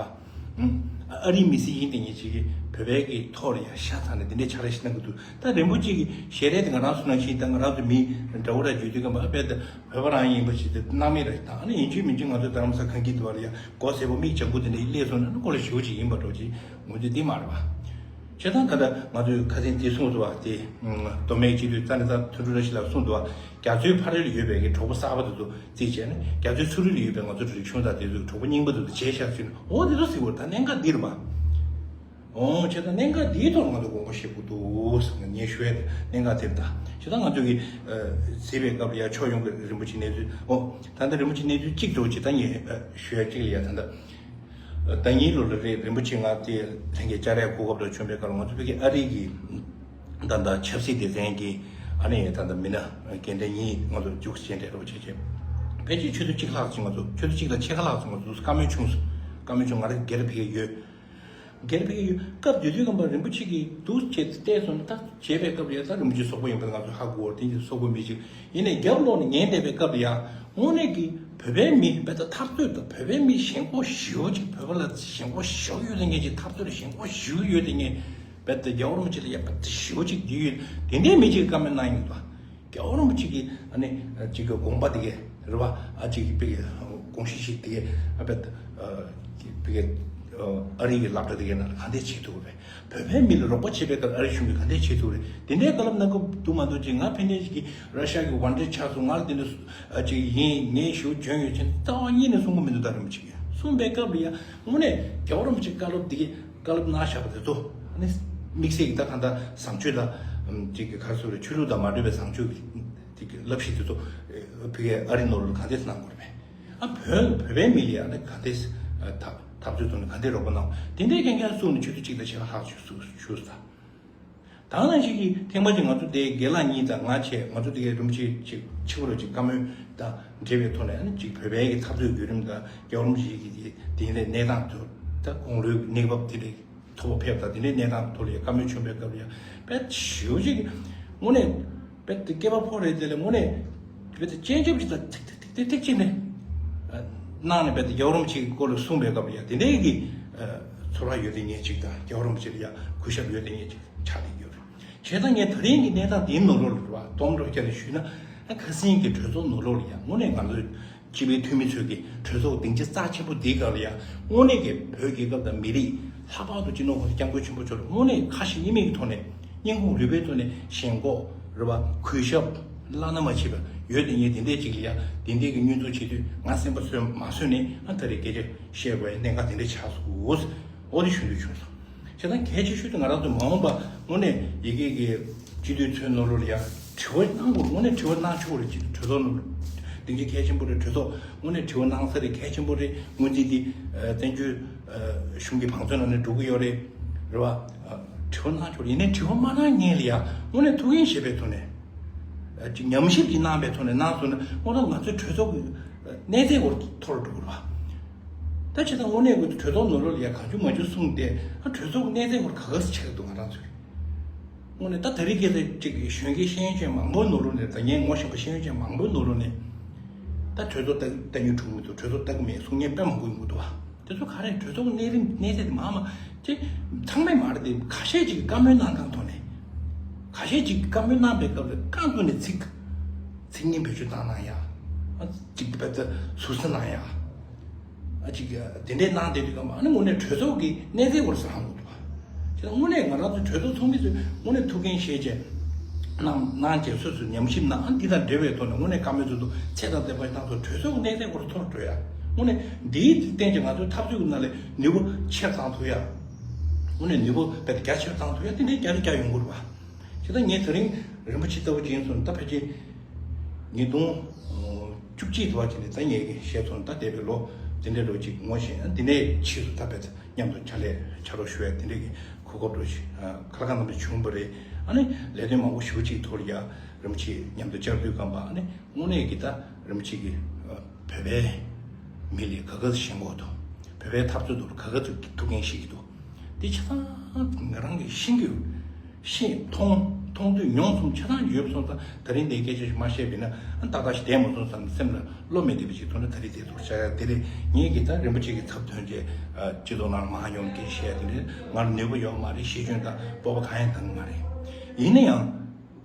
བ། ཨ་རིའི་མི་སེར་ཡིན་བསྡད་མཁན་ཅིག་གིས་བོད་པའི་གི་ཐོག་ལ་ཡ་ཤ་ཚ་ནས་དེ་འདྲའི་ཕྱག་ལས་ཤིག་གནང་གི་འདུག་ད་རིན་པོ་ཆེ་གི་ཞལ་རས་དེ་ང་རང་ཚོ་ནང་བཞིན་ད་ང་རང་ཚོ་མི་འདྲ་བོ་ར་བརྗོད་དུས་སྐབས་ཨ་དཔེ་ད། བོད་པ་རང་ཡིན་པ་ཞིག་དེ་སྣང་མེད་རེད། ད་ཨ་ནི་ཡིན་གཅིག་མིན་གཅིག་ང་ཚོ་རྡ་རམ་ས་ཁང་གི་དུ་བ་ལ་ཡ་སྒོ་གསལ་པོ་མིག་འཇམ་པོ་དེ་འདྲ་སླེབས་སོང་ན་ཨ་ནི་ཁོ་ལ་ཞེ་པོ་ཅིག་ཡིན་པ་འགྲོ་ཅིག་ངོས་འཛིན་དེ་མ་རེད་པ། བྱས་ཙང་ད་ལྟ་ང་ཚོས་ཁ་སང་དེ་གསུངས་འདུག་བ། དེ་མདོ་སྨད་སྤྱི་འཐུས་རྩ་འདྲི་རྩ་ཐུན་དྲུག་བཀྲ་ཤིས་ལགས་གསུངས་འདུག་བ། རྒྱ་མཚོའི་ཕ་རོལ་ཡོད་པའི་གི་གྲོགས་པོ་གསར་པ་དེ་ཚོ་རྩིས་བྱས་ནས་རྒྱ་མཚོའི་ཚུར་རོལ་ཡོད་པའི་ང་ཚོ་རིག་གཞུང་དང་དེ་ཚོའི་གྲོགས་པོ་རྙིང་པ་དེ་ཚོ་བརྗེད་བཞག་ཟེར་ནས་འོ་དེ་ཚོ་ཟེར་བ་ད་གནད་འགག་འདི་རེད་པ། འོ་བྱས་ཙང་གནད་འགག་འདིའི་ཐོག་ང་ཚོ་དགོངས་པ་བཞེས་དགོས་འདུག་ཟེར་ནས་ངས་ཞུ་ཡ་དེ་གནད་འགག་དེ་རེད། ད་བྱས་ཙང་ང་ཚོ་གི་གཟིགས་པའི་སྐབས་ལ་ཡ་ཕྱོགས་ཡོངས་ཀྱི་རིན་པོ་ཆེ་གནས་ཚུལ། འོ་ད་ལྟ་རིན་པོ་ཆེ་གནས་ཚུལ་གཅིག་འགྲོ་ཅིག་ད་ངས་ཞུ་ཡ་གཅིག་ལ་ཡ་ད་ལྟ་ཟླ་གཉིས་ལོ་ལ་རེད། རིན་པོ་ཆེ་ང་དེ་ལྷན་རྒྱས་བཅར་ཡ་གོ་སྐབས་ལ་བྱོན་པའི་སྐབས་ལ་ང་ཚོ་ཕ་གི་ཨ་རི་གི་ད་ལྟ་ཆབ་སྲིད་སྡེ་ཚན་གྱི་ཨ་ནི་ད་ལྟ་མི་སྣ་རྒན་གྲས་གཉིས་ང་ཚོ་བཅུ་གཅིག་འདྲ་རོགས་བྱས་བྱས་ཕལ་ཆེར་ཆུ་ཚོད་གཅིག་ལྷག་ཅིག་ང་ཚོ་ཆུ་ཚོད་གཅིག་དང་ཕྱེད་ཀ་ལྷག་ཅིག་ང་ཚོ་བཀའ་མོལ་བྱུང་སོང་། བཀའ་མོལ་བྱུང་། ང་རང་སྒེར་ཕ་གི་ཡོད། སྒེར་ཕ་གི་ཡོད་སྐབས་དེ་དུས་ཙམ་པ་རིན་པོ་ཆེ་གིས་འདུག་བྱས་ཏེ་བལྟས་སོང་ན་ད་བྱས་པའི་སྐབས་ལ་ཡ་ད་རིན་པོ་ཆེ་སོག་པོ་ཡིན་པ་ང་ཚོ་ཧ་གོ་བར་དེ་ཡིན་སོག་པོ་མི་གཅིག་ཡིན་ནའི་རྒྱབ་ལོག་ནས་ཉན་བསྡད་པའི་སྐབས་ལ་ཡ་དངོས་གནས་ཀྱི་བོད་པའི་མི་རྦད་དེ་འཐབ་རྩོད་དང་བོད་པའི་མི་ཞེན་ཁོག་ཞེ་པོ་ཅིག་བོད་པ་ལ་ཞེན་ཁོག་ཞེ་པོ་ཡོད་དེ་ངེས་ཀྱི་འཐབ་རྩོད་ལ་ཞེན་ཁོག་ཞེ་པོ་ཡོད་དེ་ངེས་རྦད་དེ་རྒྱལ་བ་རིན་པོ་ཆེ་ལ་ཡ་རྦད་དེ་ཞེ་པོ་ཅིག་འདི་ཡོད་དེ་འདྲའི་མི་གཅིག་གིས་བཀའ་མོལ་གནང་ཡོད་པ། རྒྱལ་བ་རིན་པོ་ཆེ་གི་ཨ་ནི་ཅིག་གི་དགོངས་པ་དེ་གས་རེད་བ། ཨ་ཅིག་གི་པའི་དགོངས་གཞི་ཞིག་དེ་གས་ཨ་པད་ཨ་པའི་ཨ་རི་གི་སློབ་གྲྭ་དེ་གས་ནང་ལ་ག་འདྲས་བྱེད་ཐུབ་རེད། བོད་པའི་མི་ལ་རོགས་པ་བྱེད་པའི་སྐབས་ཨ་རི་གཞུང་གིས་ག་འདྲས་བྱེད་ཐུབ་རེད། དེ་འདྲའི་བཀའ་སློབ་གནང་གི་འདུག་མ་གཏོགས་ཅིག་ང་ཕན་ཚུན་ཅིག་གི་ར་ཤ་གི་ཝན་ཌེ་ཆགས་སོང་། ང་ལ་དེ་འདྲ་ཨ་ཅིག་ཡིན་ངས་ཞུ་བྱོན་ཡོད་ཅེས་རྩ་བ་ཉིད་ནས་གསུང་གི་མི་འདུག་ད་རིན་པོ་ཆེ་གིས་གསུངས་པའི་སྐབས་ལ་ཡ་དངོས་གནས་རྒྱལ་བ་རིན་པོ་ཆེ་བཀའ་སློབ་དེ་གས་བཀའ་སློབ་གནང་བཞག་པ་དེ་ཚོ་ཨ་ནི་དམིགས་བསལ་གྱི་ད་གང་ལྟར་བཟང་སྤྱོད་དང་ཅིག་གི་ག་རེ་ཟེར་དགོས་རེད། ཆོས་ལུགས་དང་མ་འབྲེལ་བའི་བཟང་སྤྱོད་ཀྱི་ཅིག་གི་བསླབ་གཞི་དེ་ཚོ་ཨ་བོད་ཀྱི་ཨ་རི་ནང་ལོགས་ལ་ག་འདྲས་གནང་དགོས་རེད་པས། ཨ་བོད་བོད་པའི་མི་ལ་ཡང་ནི་ག་འདྲས་འཐབ་འཐབ་རྩོད་ཐོག་ནས་ག་འདྲས་རོགས་པ་གནང་དེ་འདྲའི་རྐྱང་རྐྱང་གསུངས་ནས་ཆུ་ཚོད་གཅིག་དང་ཕྱེད་ཀ་ལྷག་ཅིག་ཞུ་ཞུ་ས། ད་ནང་བཞིན་གྱི་ཐེངས་མ་གཅིག་ང་ཚོ་དེ་རྒན་ལགས་གཉིས་དང་ང་བྱས་ང་ཚོ་དེ་གའི་རིན་པོ་ཆེ་ཅིག་ཕྱི་པོ་རུ་ཅིག་བཀའ་མོལ་དང་འབྲེལ་བའི་ཐོག་ནས་ཨ་ནི་ཅིག་བོད་པའི་གི་འཐབ་རྩོད་བརྒྱུད་རིམ་དང་རྒྱལ་བ་རིན་པོ་ཆེ་གི་དེ་དེ་འདྲའི་གནས་སྟངས་དེ་ད་དགུང་ལོའི་གནས་བབ་དེ་འདྲའི་ཐོག་ཕེབས་དང་དེ་འདྲའི་གནས་སྟངས་ཐོག་ལ་ཡ་བཀའ་མོལ་བྱུང་བའི་སྐབས་ལ་ཡ་དཔེ་ཞེ་པོ་ཅིག་དངོས་གནས་དཔེ་དེ་སྐྱེས་པ་ཕོ་རེད། དེ་ལ་དངོས་གནས་དཔེ་དེ་སྤྱན་ཆབ་ཅིག་དང་ཐིག་ཐིག་ཐིག་ཐིག་ཐིག་ཅིག་ནས་གནང་ནས་དཔེ་དེ་རྒྱལ་བ་རིན་པོ་ཆེ་གི་སྐོར་ལ་གསུངས་པའི་སྐབས་ལ་ཡ་དེ་འདྲའི་གི་ཚོར་བ་ཡོད་དེ་ངེས་ཅིག་དང་རྒྱལ་བ་རིན་པོ་ཆེ་ལ་ཡ་གུས་ཞབས་ཡོད་དེ་ངེས་ཅིག་ཆགས་བསྡད་ཡོད་རེད། བྱས་ཙང་ངས་ད་རིང་གི་གནས་སྟངས་འདིའི་ནང་ལོགས་ལ་རེད་བ་སྟོང་འགྲོ་བྱས་ནས་ཞུས་ན་ཨ་ཁ་སང་གི་གྲོས་ཚོགས་ནང་ལོགས་ལ་ཡ་དངོས་གནས་ང་ཚོའི་སྤྱི་པའི་འཐུས་མི་ཚོས་ཀྱི་གྲོས་ཚོགས་སྡིངས་ཆ་རྩ་ཆེན་པོ་འདིའི་སྒང་ལ་ཡང་དངོས་གནས་ཀྱི་བོད་རྒྱལ་ཁབ་དང་མི་རིགས་ལྷག་པར་དུ་སྤྱི་ནོར་གོང་ས་སྐྱབས་མགོན་ཆེན་པོ་མཆོག་ལ་དངོས་གནས་ཁ་ཞེ་གཉིས་མེད་ཀྱི་ཐོག་ནས་སྙིང་ཁུང་རུས་པའི་ཐོག་ནས་ཞེན་ཁོག་རེད་བ་གུས་ཞབས་བླ་ན་མ་མཆིས་པ་ཡོད་དེ་ངས་དེ་འདྲས་ཅིག་ལ་ཡང་དེ་འདྲས་ཀྱི་བསྙོན་འཛུགས་བྱེད་དུས་ང་སེམས་པ་གསོས་མ་གསོས་ནས་ཨ་ད་རེས་སྐད་ཆ་བཤད་དགོས་ཡ་གནད་འགག་དེ་འདྲས་ཆགས་སོང་། འོ་དེ་ཞུ་འདོད་བྱུང་སོང་། བྱས་ཙང་གལ་ཆེ་ཤོས་དེ་ང་རང་ཚོ་མ་འོངས་པ་དངོས་གནས་ཡི་གེ་གི་སྤྱི་འཐུས་ཚོའི་ནང་ལོགས་ལ་ཡང་དྲི་བ་གནང་དགོས། དངོས་གནས་དྲི་བ་གནང་ཆོག་རེད། སྤྱི་འཐུས་གྲོས་ཚོགས་ནང་སྡིངས་ཆ་གལ་ཆེན་པོ་རེད། གྲོས་ཚོགས་དངོས་གནས་དྲི་བ་གནང་ས་རེད། གལ་ཆེན་པོ་རེད། སྔོན་རྩིས་འདི་བཙན་བྱོལ་གཞུང་གི་བང་མཛོད་ནང་ནས་འགྲོ་གི་ཡོད་རེད། རེད་བ། དྲི་བ་གནང་ཆོག་རེད། ཡིན་ནའི་དྲི་བ་མ་གནང་སྔོན་ལ་ཡང་དངོས་གནས་ཐུགས་འགན་བཞེས་པའི་ཐོག་ནས་ཅིག་ཉམས་ཞིབ་ཅིག་གནང་པའི་ཐོག་ནས་གནང་སོང་ན་དངོས་གནས་ང་ཚོའི་གྲོས་ཚོགས་ཀྱི་གནས་ཚད་སྐོར་མཐོ་རུ་འགྲོ་གི་རེད་བ། ད་ཅི་ད་དངོས་གནས་ཀྱི་གྲོས་ཚོགས་ནང་ལོགས་ལ་ཡ་གང་བྱུང་མང་བྱུང་གསུངས་ཏེ། ཨ་གྲོས་ཚོགས་ཀྱི་གནས་ཚད་སྐོར་ག་ག་ཟེ་ཆགས་འདུག་ང་རང་ཚོས། དངོས་གནས་ད་ད་རེས་སྐད་ཆ་ཅིག་གཞོན་སྐྱེས་ཤེས་ཡོན་ཅན་མང་པོའི་ནང་ལོགས་ནས། ད་ངས་ངོ་ཤེས་པ་ཤེས་ཡོན་ཅན་མང་པོའི་ནང་ལོགས་ནས། ད་གྲོས་ཚོགས་ལྟ་ལྟ་མྱོང་བྱུང་མི་འདུག་གྲོས་ཚོགས་ལྟ་གི་མེད་གསུང་མཁན་དཔེ་མང་པོ་ཡོང་གི་འདུག་བ། དེ་ཚོ་ག་རེ། གྲོས་ཚོགས་ཀྱི་གནས་རིམ་གནས་ཚད་དེ་མང་མ་ཅིག་ཚང་མས་མ་རེད་དེ། ཁ་ཤས་ཅིག་གིས་བཀའ་མོལ་གནང་སྟངས་ཐོག་ནས། ཁ་ཤས་ཅིག་གིས་བཀའ་མོལ་གནང་པའི་སྐབས་ལ་རྐང་བཙུགས་ནས་ཚིག་ཚིག་ངན་བེད་སྤྱོད་བཏང་གནང་ཡ། ཨ་ཅིག་དཔེ་ད་ཟུར་ཟ་གནང་ཡ། ཨ་ཅིག་དེ་འདྲའི་གནང་བསྡད་དུས་སྐབས་ཨ་ནི་དངོས་གནས་གྲོས་ཚོགས་ཀྱི་གནས་ཚད་སྐོར་ཟ་ཧང་གོ་འདུག་བ། དེ་དངོས་གནས་ང་རང་ཚོ་གྲོས་ཚོགས་ཚོགས་མི་ཚོས་དངོས་གནས་ཐུགས་འགན་བཞེས་བྱས་གནང་གནང་བྱས་སོ་སོས་ཉམས་ཞིབ་གནང་། ཨ་འདི་དང་འབྲེལ་བའི་ཐོག་ནས་དངོས་གནས་བཀའ་མོལ་ཚོ་ཚོ་ཚད་དང་ལྡན་པ་ཞིག་གནང་ཐོག་གྲོས་ཚོགས་ཀྱི་གནས་ཚད་སྐོར་མཐོ་རུ་འགྲོ་ཡ། དངོས་གནས་འདིའི་བརྟེན་བྱས་ང་ཚོའི་འཐབ་རྩོད་ཀྱི་ནང་ལ་ནུས་པ་ཆེར་བཏང་ཐུབ་ཡ། དངོས་གནས་ནུས་པ་དཔེ་རྒྱ་ཆེར་བཏང་ཐུབ་ཡ་དེ་འདྲའི་རྒྱ་རེ་རྒྱག་ཡོང་གི་རེད་བ། བྱས་ཙང་ངས་ད་རིང་རིན་པོ་ཆེ་ལྟ་བུ་ཅིག་ཡིན་སོང་ད་ཕལ་ཆེར་ཉིས་སྟོང་བཅུ་གཅིག་དུ་བ་ཅིག་ནས་ད་ངས་ཀྱི་བཤད་སོང་། ད་འདས་པའི་ལོ་འདི་འདྲའི་ལོ་ཅིག་ངོ་ཤེས། འདི་ནས་ཕྱིས་སུ་ད་བས་མཉམ་དུ་ཕྱག་ལས་ཕྱག་རོགས་ཞུ་བའི་དེ་འདྲའི་གི་གོ་སྐབས་འགྲོ་ཞིག་ཁ་ལག་རྣམ་པ་བྱུང་བ་རེད། ཨ་ནི་ལས་དོན་མང་པོ་ཞེ་པོ་ཅིག་ཐོག་ལ་ཡ་རིན་པོ་ཆེ་མཉམ་དུ་བཅར་དུས་སྒང་པ་ཨ་ནི་དངོས་གནས་ཀྱི་ད་རིན་པོ་ཆེ་གི་བོད་པའི་མི་ལ་ག་ག་ཚོད་ཞེན་ཁོག་འདུག་བོད་པའི་འཐབ་རྩོད་ཐོག་ག་ག་ཚོད་ཐུགས་འགན་བཞེས་ཀྱི་འདུག་དེ་ཆ་ཚང་ང་རང་གིས་ཤེས་ཀྱི་ཡོད། ཤེས་མཐོང་མཐོང་ཐོས་མྱོང་གསུམ་ཆ་ཚང་ཡོད་སོང་ཙང་། ད་རིང་འདིའི་སྐད་ཆ་ཞིག་མ་བཤད་པ་ཡིན་ན་ཨ་ཏག་ཏག་ཞིག་བསྡད་མ་སོང་བསམ་སེམས་ལ་བློ་མི་བདེ་བ་ཞིག་ཐོག་ནས་ད་རེས་དེ་ཐུགས་ཆགས་ཡ་དེ་རེད། ངེད་ཀྱིས་ད་རིན་པོ་ཆེ་གི་ཚབ་ཐོན་བྱས་སྤྱི་ཚོགས་ནང་ལ་མང་ཉུང་སྐད་བཤད་ཡ་དེ་འདྲ་ང་ལ་ནུས་པ་ཡོད་མ་རེད། ཤེས་འཇོན་དང་སྤོབས་པ་གང་ཡང་ལྡན་གི་མ་རེད། ཡིན་ན་ཡང་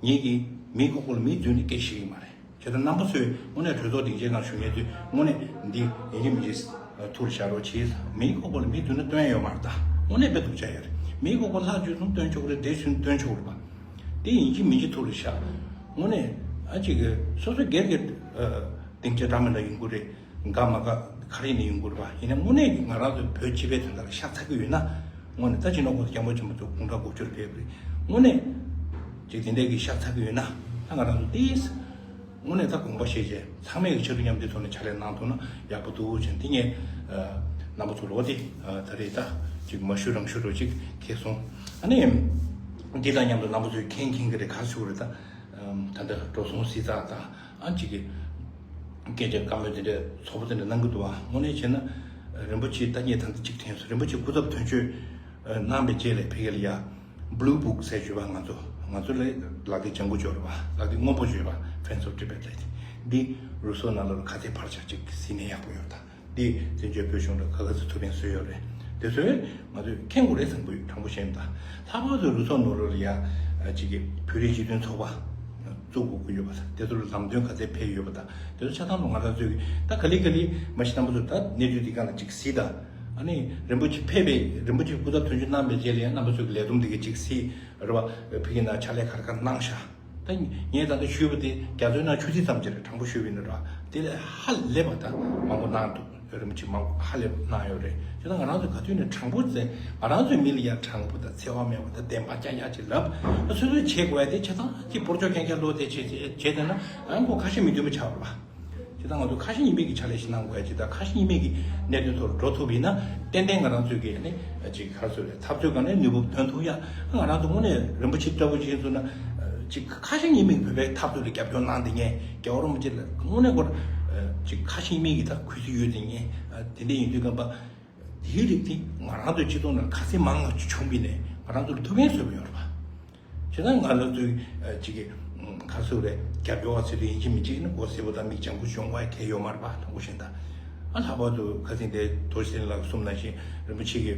ངེད་ཀྱིས་མིའི་ཁོག་པ་ལ་མིའི་མདུན་ནས་སྐད་བཤད་ཀྱི་མ་རེད། བྱས་ཙང་རྣམ་པ་ཚོས་དངོས་གནས་གྲོས་ཚོགས་སྡིངས་ཆའི་ནང་བཞུགས་མཁན་ཚོས་དངོས་གནས་འདི་ཡིན་གཅིག་མིན་གཅིག་ཐུགས་ལ་བཞག་རོགས་གྱིས། མིའི་ཁོག་པ་ལ་མིའི་མདུན་ན་སྟོན་ཡ་ཡོད་མ་རེད་ད། དངོས་གནས་དཔེ་སྡུག་ཅག་ཡོད་རེད། མིའི་ཁོག་པ་ལྷག་བཅུག་སོང་སྟོན་ཆོག་གི་རེད། འདི་བཞིན་སྟོན་ཆོག་གི་རེད་པ། འདི་ཡིན་གཅིག་མིན་གཅིག་ཐུགས་ལ་བཞག་དངོས་གནས་ཨ་ཅིག་གི་སོ་སོ་སྒེར་གྱི་སྡིངས་ཆ་འདྲ་མི་འདྲ་ཡོང་གི་རེད། དགའ་མ་དགའ་ག་རེ་ཡིན་ན་ཡོང་གི་རེད་པ། ཡིན་ན་དངོས་གནས་ཀྱི་ང་རང་ཚོ་བོད་སྤྱི་པའི་དོན་དག་ལ་ཤ་ཚ་གི་ཡོད་ན། དངོས་གནས་ད་ཅི་ནོར་གོང་ས་སྐྱབས་མགོན་ཆེན་པོ་མཆོག་དགུང་གྲངས་དགུ་བཅུར་ཕེབས་པ་རེད། དངོས་གནས་ཅིག་དེ་འདྲའི་གི་ཤ་ཚ་གི་ཡོད་ན། ད་ང་རང་ཚོ་ཏིས་དངོས་གནས་ད་དགོངས་པ་བཞེས་བྱས་ཚང་མས་ཀྱི་ཕྱར་གྲུ་མཉམ་འདེགས་ཐོག་ནས་ཕྱག་ལས་གནང་ཐུབ་ན་ཡག་པོ་འདུག་བྱས། དེ་ངས་རྣམ་པ་ཚོ་ལོག་སྟེ་ད་རེས་ད་ཅིག་མ་ཞུ་རང་ཞུ་རོགས་ཅིག་ཁེལ་སོང་། ཨ་ནི་འདི་དང་མཉམ་དུ་རྣམ་པ་ཚོས་མཁྱེན་མཁྱེན་གྱི་རེད། ག་རེ་ཞུ་དགོས་རེད་ད། ད་ལྟ་འགྲོ་སོང་བསྲི་ཚགས་དང་ཨ་ཅིག་གི་སྐད་ཆ་བཀའ་མོལ་དེ་འདྲ་ཚོགས་པ་དེ་འདྲ་གནང་གི་འདུག་ཨ། དངོས་གནས་བྱས་ན་རིན་པོ་ཆེ་ད་ངས་ད་ལྟ་གཅིག་དྲན་སོང་། རིན་པོ་ཆེ་སྐུ་ཚབ་དོན་གཅོད་གནང་བའི་རྗེས་ལ་ཕ་གི་ལ་ཡ་Blue Book ཟེར་ཡོད་པ། ང་ཚོ་ང་ཚོ་ལ་ལག་དེབ་ལྗང་གུ་ཅིག་ཡོད་རེད་པ། ལག་དེབ་སྔོན་པོ་ཅིག་ཡོད་པ། Friends of Tibet ལབ་དེ། འདི་རུ་སོ་ནང་ལ་ཁ་གཏད་ཕར་ཆག་ཅིག་གཟིགས་ན་ཡག་པོ་ཡོད་ད། འདི་བཙན་བྱོལ་བོད་གཞུང་ལ་ག་ག་ཚོད་ཐུགས་ཕན་གསོས་ཡོད་རེད། དེ་ཚོས་ང་ཚོས་མཁྱེན་དགོས་རེད་བསམ་གྱི་ཡོད། དྲང་པོ་བཤད་ན་ད། ལྷག་པར་དུ་རུ་སོ་ནང་ལོགས་ལ་ཡ་ཅིག་གི་བོད་རིགས་སྤྱི་མཐུན་ཚོགས་པ་བཙུགས་དགོས་ཀྱི་ཡོད་པ་དང་། དེ་ཚོ་ལ་ལམ་སྟོན་ག་ཚད་ཕེབས་ཡོད་པ་དང་། དེ་ཚོ་ཆ་ཚང་དུ་ང་རང་ཚོས་ཀྱི་ད་ག་ལེ་ག་ལེ་མ་གཞི་རྣམ་པ་ཚོས་ད་གནས་ཚུལ་འདི་སྒང་ལ་ཅིག་གཟིགས་དང་། ཨ་ནི་རིན་པོ་ཆེ་ཕེབས་པའི་རིན་པོ་ཆེ་སྐུ་ཚབ་དོན་གཅོད་གནང་བའི་རྗེས་ལ་ཡང་རྣམ་པ་ཚོས་ཀྱི་ལས་བསྡོམས་འདི་ག་ཅིག་གཟིགས་རེད་པ། ཕ་གི་ནང་ཕྱག་ལས་ག་རེ་ག་རེ་གནང་ཤག་ད་ངས་ད་ལྟ་ཞུས་པ་དེ་རྒྱ་མཚོའི་ནང་ཆུ་ཐིགས་ཙམ་ཅིག་རེད། དྲང་པོ་ཞུས་པ་ཡིན་ན་ར། དེ་ལས་ཧ་ལས་པ་ད་མང་པོ་གནང་འདུག་རིན་པོ་ཆེ་མང་པོ་ཧ་ལས་པ་གནང་ཡོད་རེད། དེ་ད་ང་རང་ཚོ་ག་དུས་ནས་དྲང་པོ་བྱས། ང་རང་ཚོའི་མི་ལ་ཡ་དྲང་པོ་དང་འཚེ་བ་མེད་པ་དང་བདེན་པ་རྐྱང་རྐྱང་ཅིག་ལབ། ད་སོ་སོས་བྱེད་དགོས་ཡ་དེ་ཆ་ཚང་ཅིག་སྤོར་ཆོག་རྐྱང་རྐྱང་བློ་དེ་བྱེད་བྱེད་བྱེད་བསྡད་ན་ཨ་ཁོ་ཁ་ཞེ་མི་མཐུན་པ་ཆགས་པ་རེད་པ། དེ་ད་ང་ཚོ་ཁ་ཞེ་གཉིས་མེད་ཀྱི་ཕྱག་ལས་ཤིག་གནང་དགོས་ཡ་ཅིག་དང་། ཁ་ཞེ་གཉིས་མེད་ཀྱི་གནད་དོན་ཐོག་འགྲོ་ཐུབ་པ་ཡིན་ན་ཏན་ཏན་ང་རང་ཚོས་ཀྱི་ནི་ཅིག་ག་རེ་ཟེར་རེད། འཐབ་རྩོད་སྒང་ནས་ནུས་པ་འདོན་ཐུབ་ཡ། ང་རང་ཚོ་དངོས་གནས་རིན་པོ་ཆེ་ལྟ་བུ་ཅིག་ཡིན་ཚུགས་ན་ཅིག་ཁ་ཞེ་གཉིས་མེད་ཀྱི་བོད་པའི་འཐབ་རྩོད་ལ་རྒྱབ་སྐྱོར་གནང་བསྡད་མཁན་རྒྱལ་བ་རིན་པོ་ཆེ་ལ་དངོས་གནས་ཁོ་ཅིག་ཁ་ཞེ་གཉིས་མེད་ཀྱི་ད་གུས་བརྩི་ཡོད་བསྡད་མཁན་དེ་འདྲ་ཡིན་དུས་སྒང་པ། དེའི་རིགས་དེ་ང་རང་ཚོའི་སྤྱི་ཚོགས་ནང་ག་ཚད་མང་ང་བྱུང་བ་ཡིན་ནའི་ང་རང་ཚོ་ལ་ཐུགས་ཕན་གསོས་པ་ཡོད་རེད་པ། བྱས་ཙང་ང་རང་ཚོའི་ཅིག་གི་ག་རེ་ཟེར་རེད། རྒྱབ་སྐྱོར་བ་ཟེར་དུས་ཡིན་གཅིག་མིན་གཅིག་ནི་མགོ་སེར་པོ་དང་མིག་ལྗང་གུ་གྱོན་དགོས་ཡ་གལ་ཡོད་མ་རེད་པ། དྲང་པོ་བཤད་ན་ད། ཨ་ལྷག་པར་དུ་ཁ་སང་དེ་རྡོ་རྗེ་ལགས་གསུངས་ནང་བཞིན་རིན་པོ་ཆེ་གི་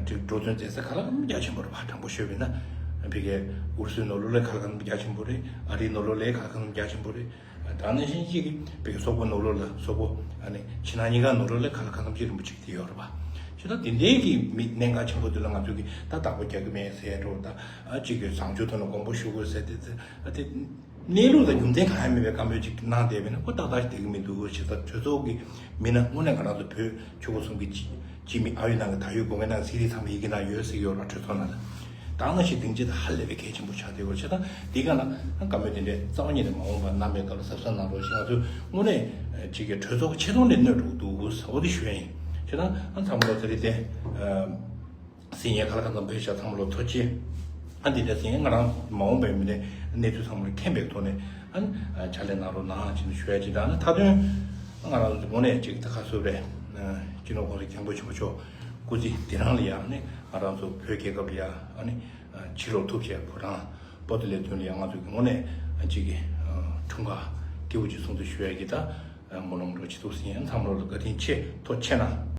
ཅིག་འགྲོ་དོན་མཛད་ས་ག་ལ་གང་རྒྱ་ཆེན་པོ་རེད་པ། དྲང་པོ་ཤོད་པ་ཡིན་ན་ཕ་གིའི་ཨུ་རུ་སུའི་ནང་ལོགས་ལ་ག་ལ་གང་རྒྱ་ཆེན་པོ་རེད། ཨ་རིའི་ནང་ལོགས་ལ་ག་ལ་གང་རྒྱ་ཆེན་པོ་རེད། ད་ནང་བཞིན་གཅིག་གི་བོད་ཀྱི་སོག་པོ་ནང་ལོགས་ལ་སོག་པོ་ཨ་ནི་ཕྱི་ནང་གཉིས་ཀ་ནང་ལོགས་ལ་ག་ལ་གང་འཚམ་ཅིག་རིན་པོ་ཆེ་དེ་ཡོད་རེད་པ། བྱས་ཙང་དེ་འདྲའི་གི་མི་གནད་འགག་ཆེན་པོ་དེ་ལ་ང་ཚོས་ཀྱི་ད་བདག་པོ་རྒྱག་གི་མེད་ཟེར་འགྲོ། ད་ཨ་གཅིག་གི་བཟང་སྤྱོད་ཐོག་ནས་དགོངས་པ་ཞུ་དགོས་ཟེར་དེ་ཨ་དེ་གནས་ལུགས་དང་རྒྱུ་མཚན་གང་ཡང་མེད་པའི་བཀའ་མོལ་ཅིག་གནང་བསྡད་པས་ན་ཁོ་ཏག་ཏག་ཞིག་བསྡད་ཀྱི་མི་འདུག་བྱས་ཙང་གྲོས་ཚོགས་ཀྱི་མི་སྣ་དངོས་གནས་ང་རང་ཚོ་བོད་ཆོལ་ཁ་གསུམ་གྱི་སྤྱི་སྤྱི་མི་ཨ་ཡོད་ནང་གི་ད་ཡོད་དགོས་མཁན་ནང་གི་སི་རི་ཚང་མ་ཡི་གེ་ནང་ཡོད་ཟེར་གྱི་ཡོད་ར། གྲོས་ཚོགས་ནང་ལ། ད་ནང་བཞིན་སྡིངས་ཆ་དེ་ཧ་ལས་པའི་གལ་ཆེན་པོ་ཆགས་བསྡད་ཡོད་རེད། བྱས་ཙང་འདི་ག་ལ་བཀའ་མོལ་དེ་འདྲའི་རྩ་བ་ཉིད་ནས་མ་འོངས་པར་གནང་པའི་སྐབས་ལ་གཟབ་གཟབ་གནང་རོགས་ཞེས་ང་ཚོས་དངོས་གནས་ཅིག་གི་གྲོས་ཚོགས་ཆེ་མཐོང་ནས་གནོད་འགྲོ་གི་འདུག་ཟེར་བ་དེ་ཞུ་ཡ་ཡིན། བྱས་ཙང་ཨ་ཚང་མ་ལོ་དེ་རིང་དེ་ཟིན་ཡས་ཁ་ལག་ཁ་ཚང་ཕེབས་ཤག་ཚང་མ་ལོ་ཐུགས་རྗེ་ཆེ། ཨ་འདི་འདྲ་ཟིན་ཡས་ང་རང་མ་འོངས་པའི་མི་སྣའི་གནས་ཚུལ་ཚང་མ་ལ་མཁྱེན་པའི་ཐོག་ནས་ཨ་ཕྱག་ལས་གནང་རོགས་གནང་ཞེས་ཞུ་ཡ་ཅིག་དང་། ཨ་ནི་མཐའ་དོན་ང་རང་ཚོ་དངོས་གནས་ཅིག་ད་ག་ཟེར་རེད། སྤྱི་ནོར་༸གོང་ས་༸སྐྱབས་མགོན་ཆེན་པོ་མཆོག་སྐུ་ཚེ་འདི་རང་ལ་ཡང་ནི་ང་རང་ཚོ་བོད་རྒྱལ་ཁབ་ལ་ཡང་ནི་ཕྱི་ལོགས་ཐུགས་རྗེ་ཕོ་བྲང་པོ་ཏི་ལའི་མདུན་ལ་ཡང་ང་ཚོ་གི་ངོས་ནས་གཅིག་གི་འཁྲུངས་སྐར་སྐྱིད་པོ་ཅིག་སྲུང་བརྩི་ཞུ་ཡ་གི་ད་སྨོན་ལམ་འགྲོ་ཅི་ཐུབ་ཟིན་ཡང་ཚང་མ་ལ་བཀའ་དྲིན་ཆེ་ཐུགས་རྗེ་ཆེ་གནང་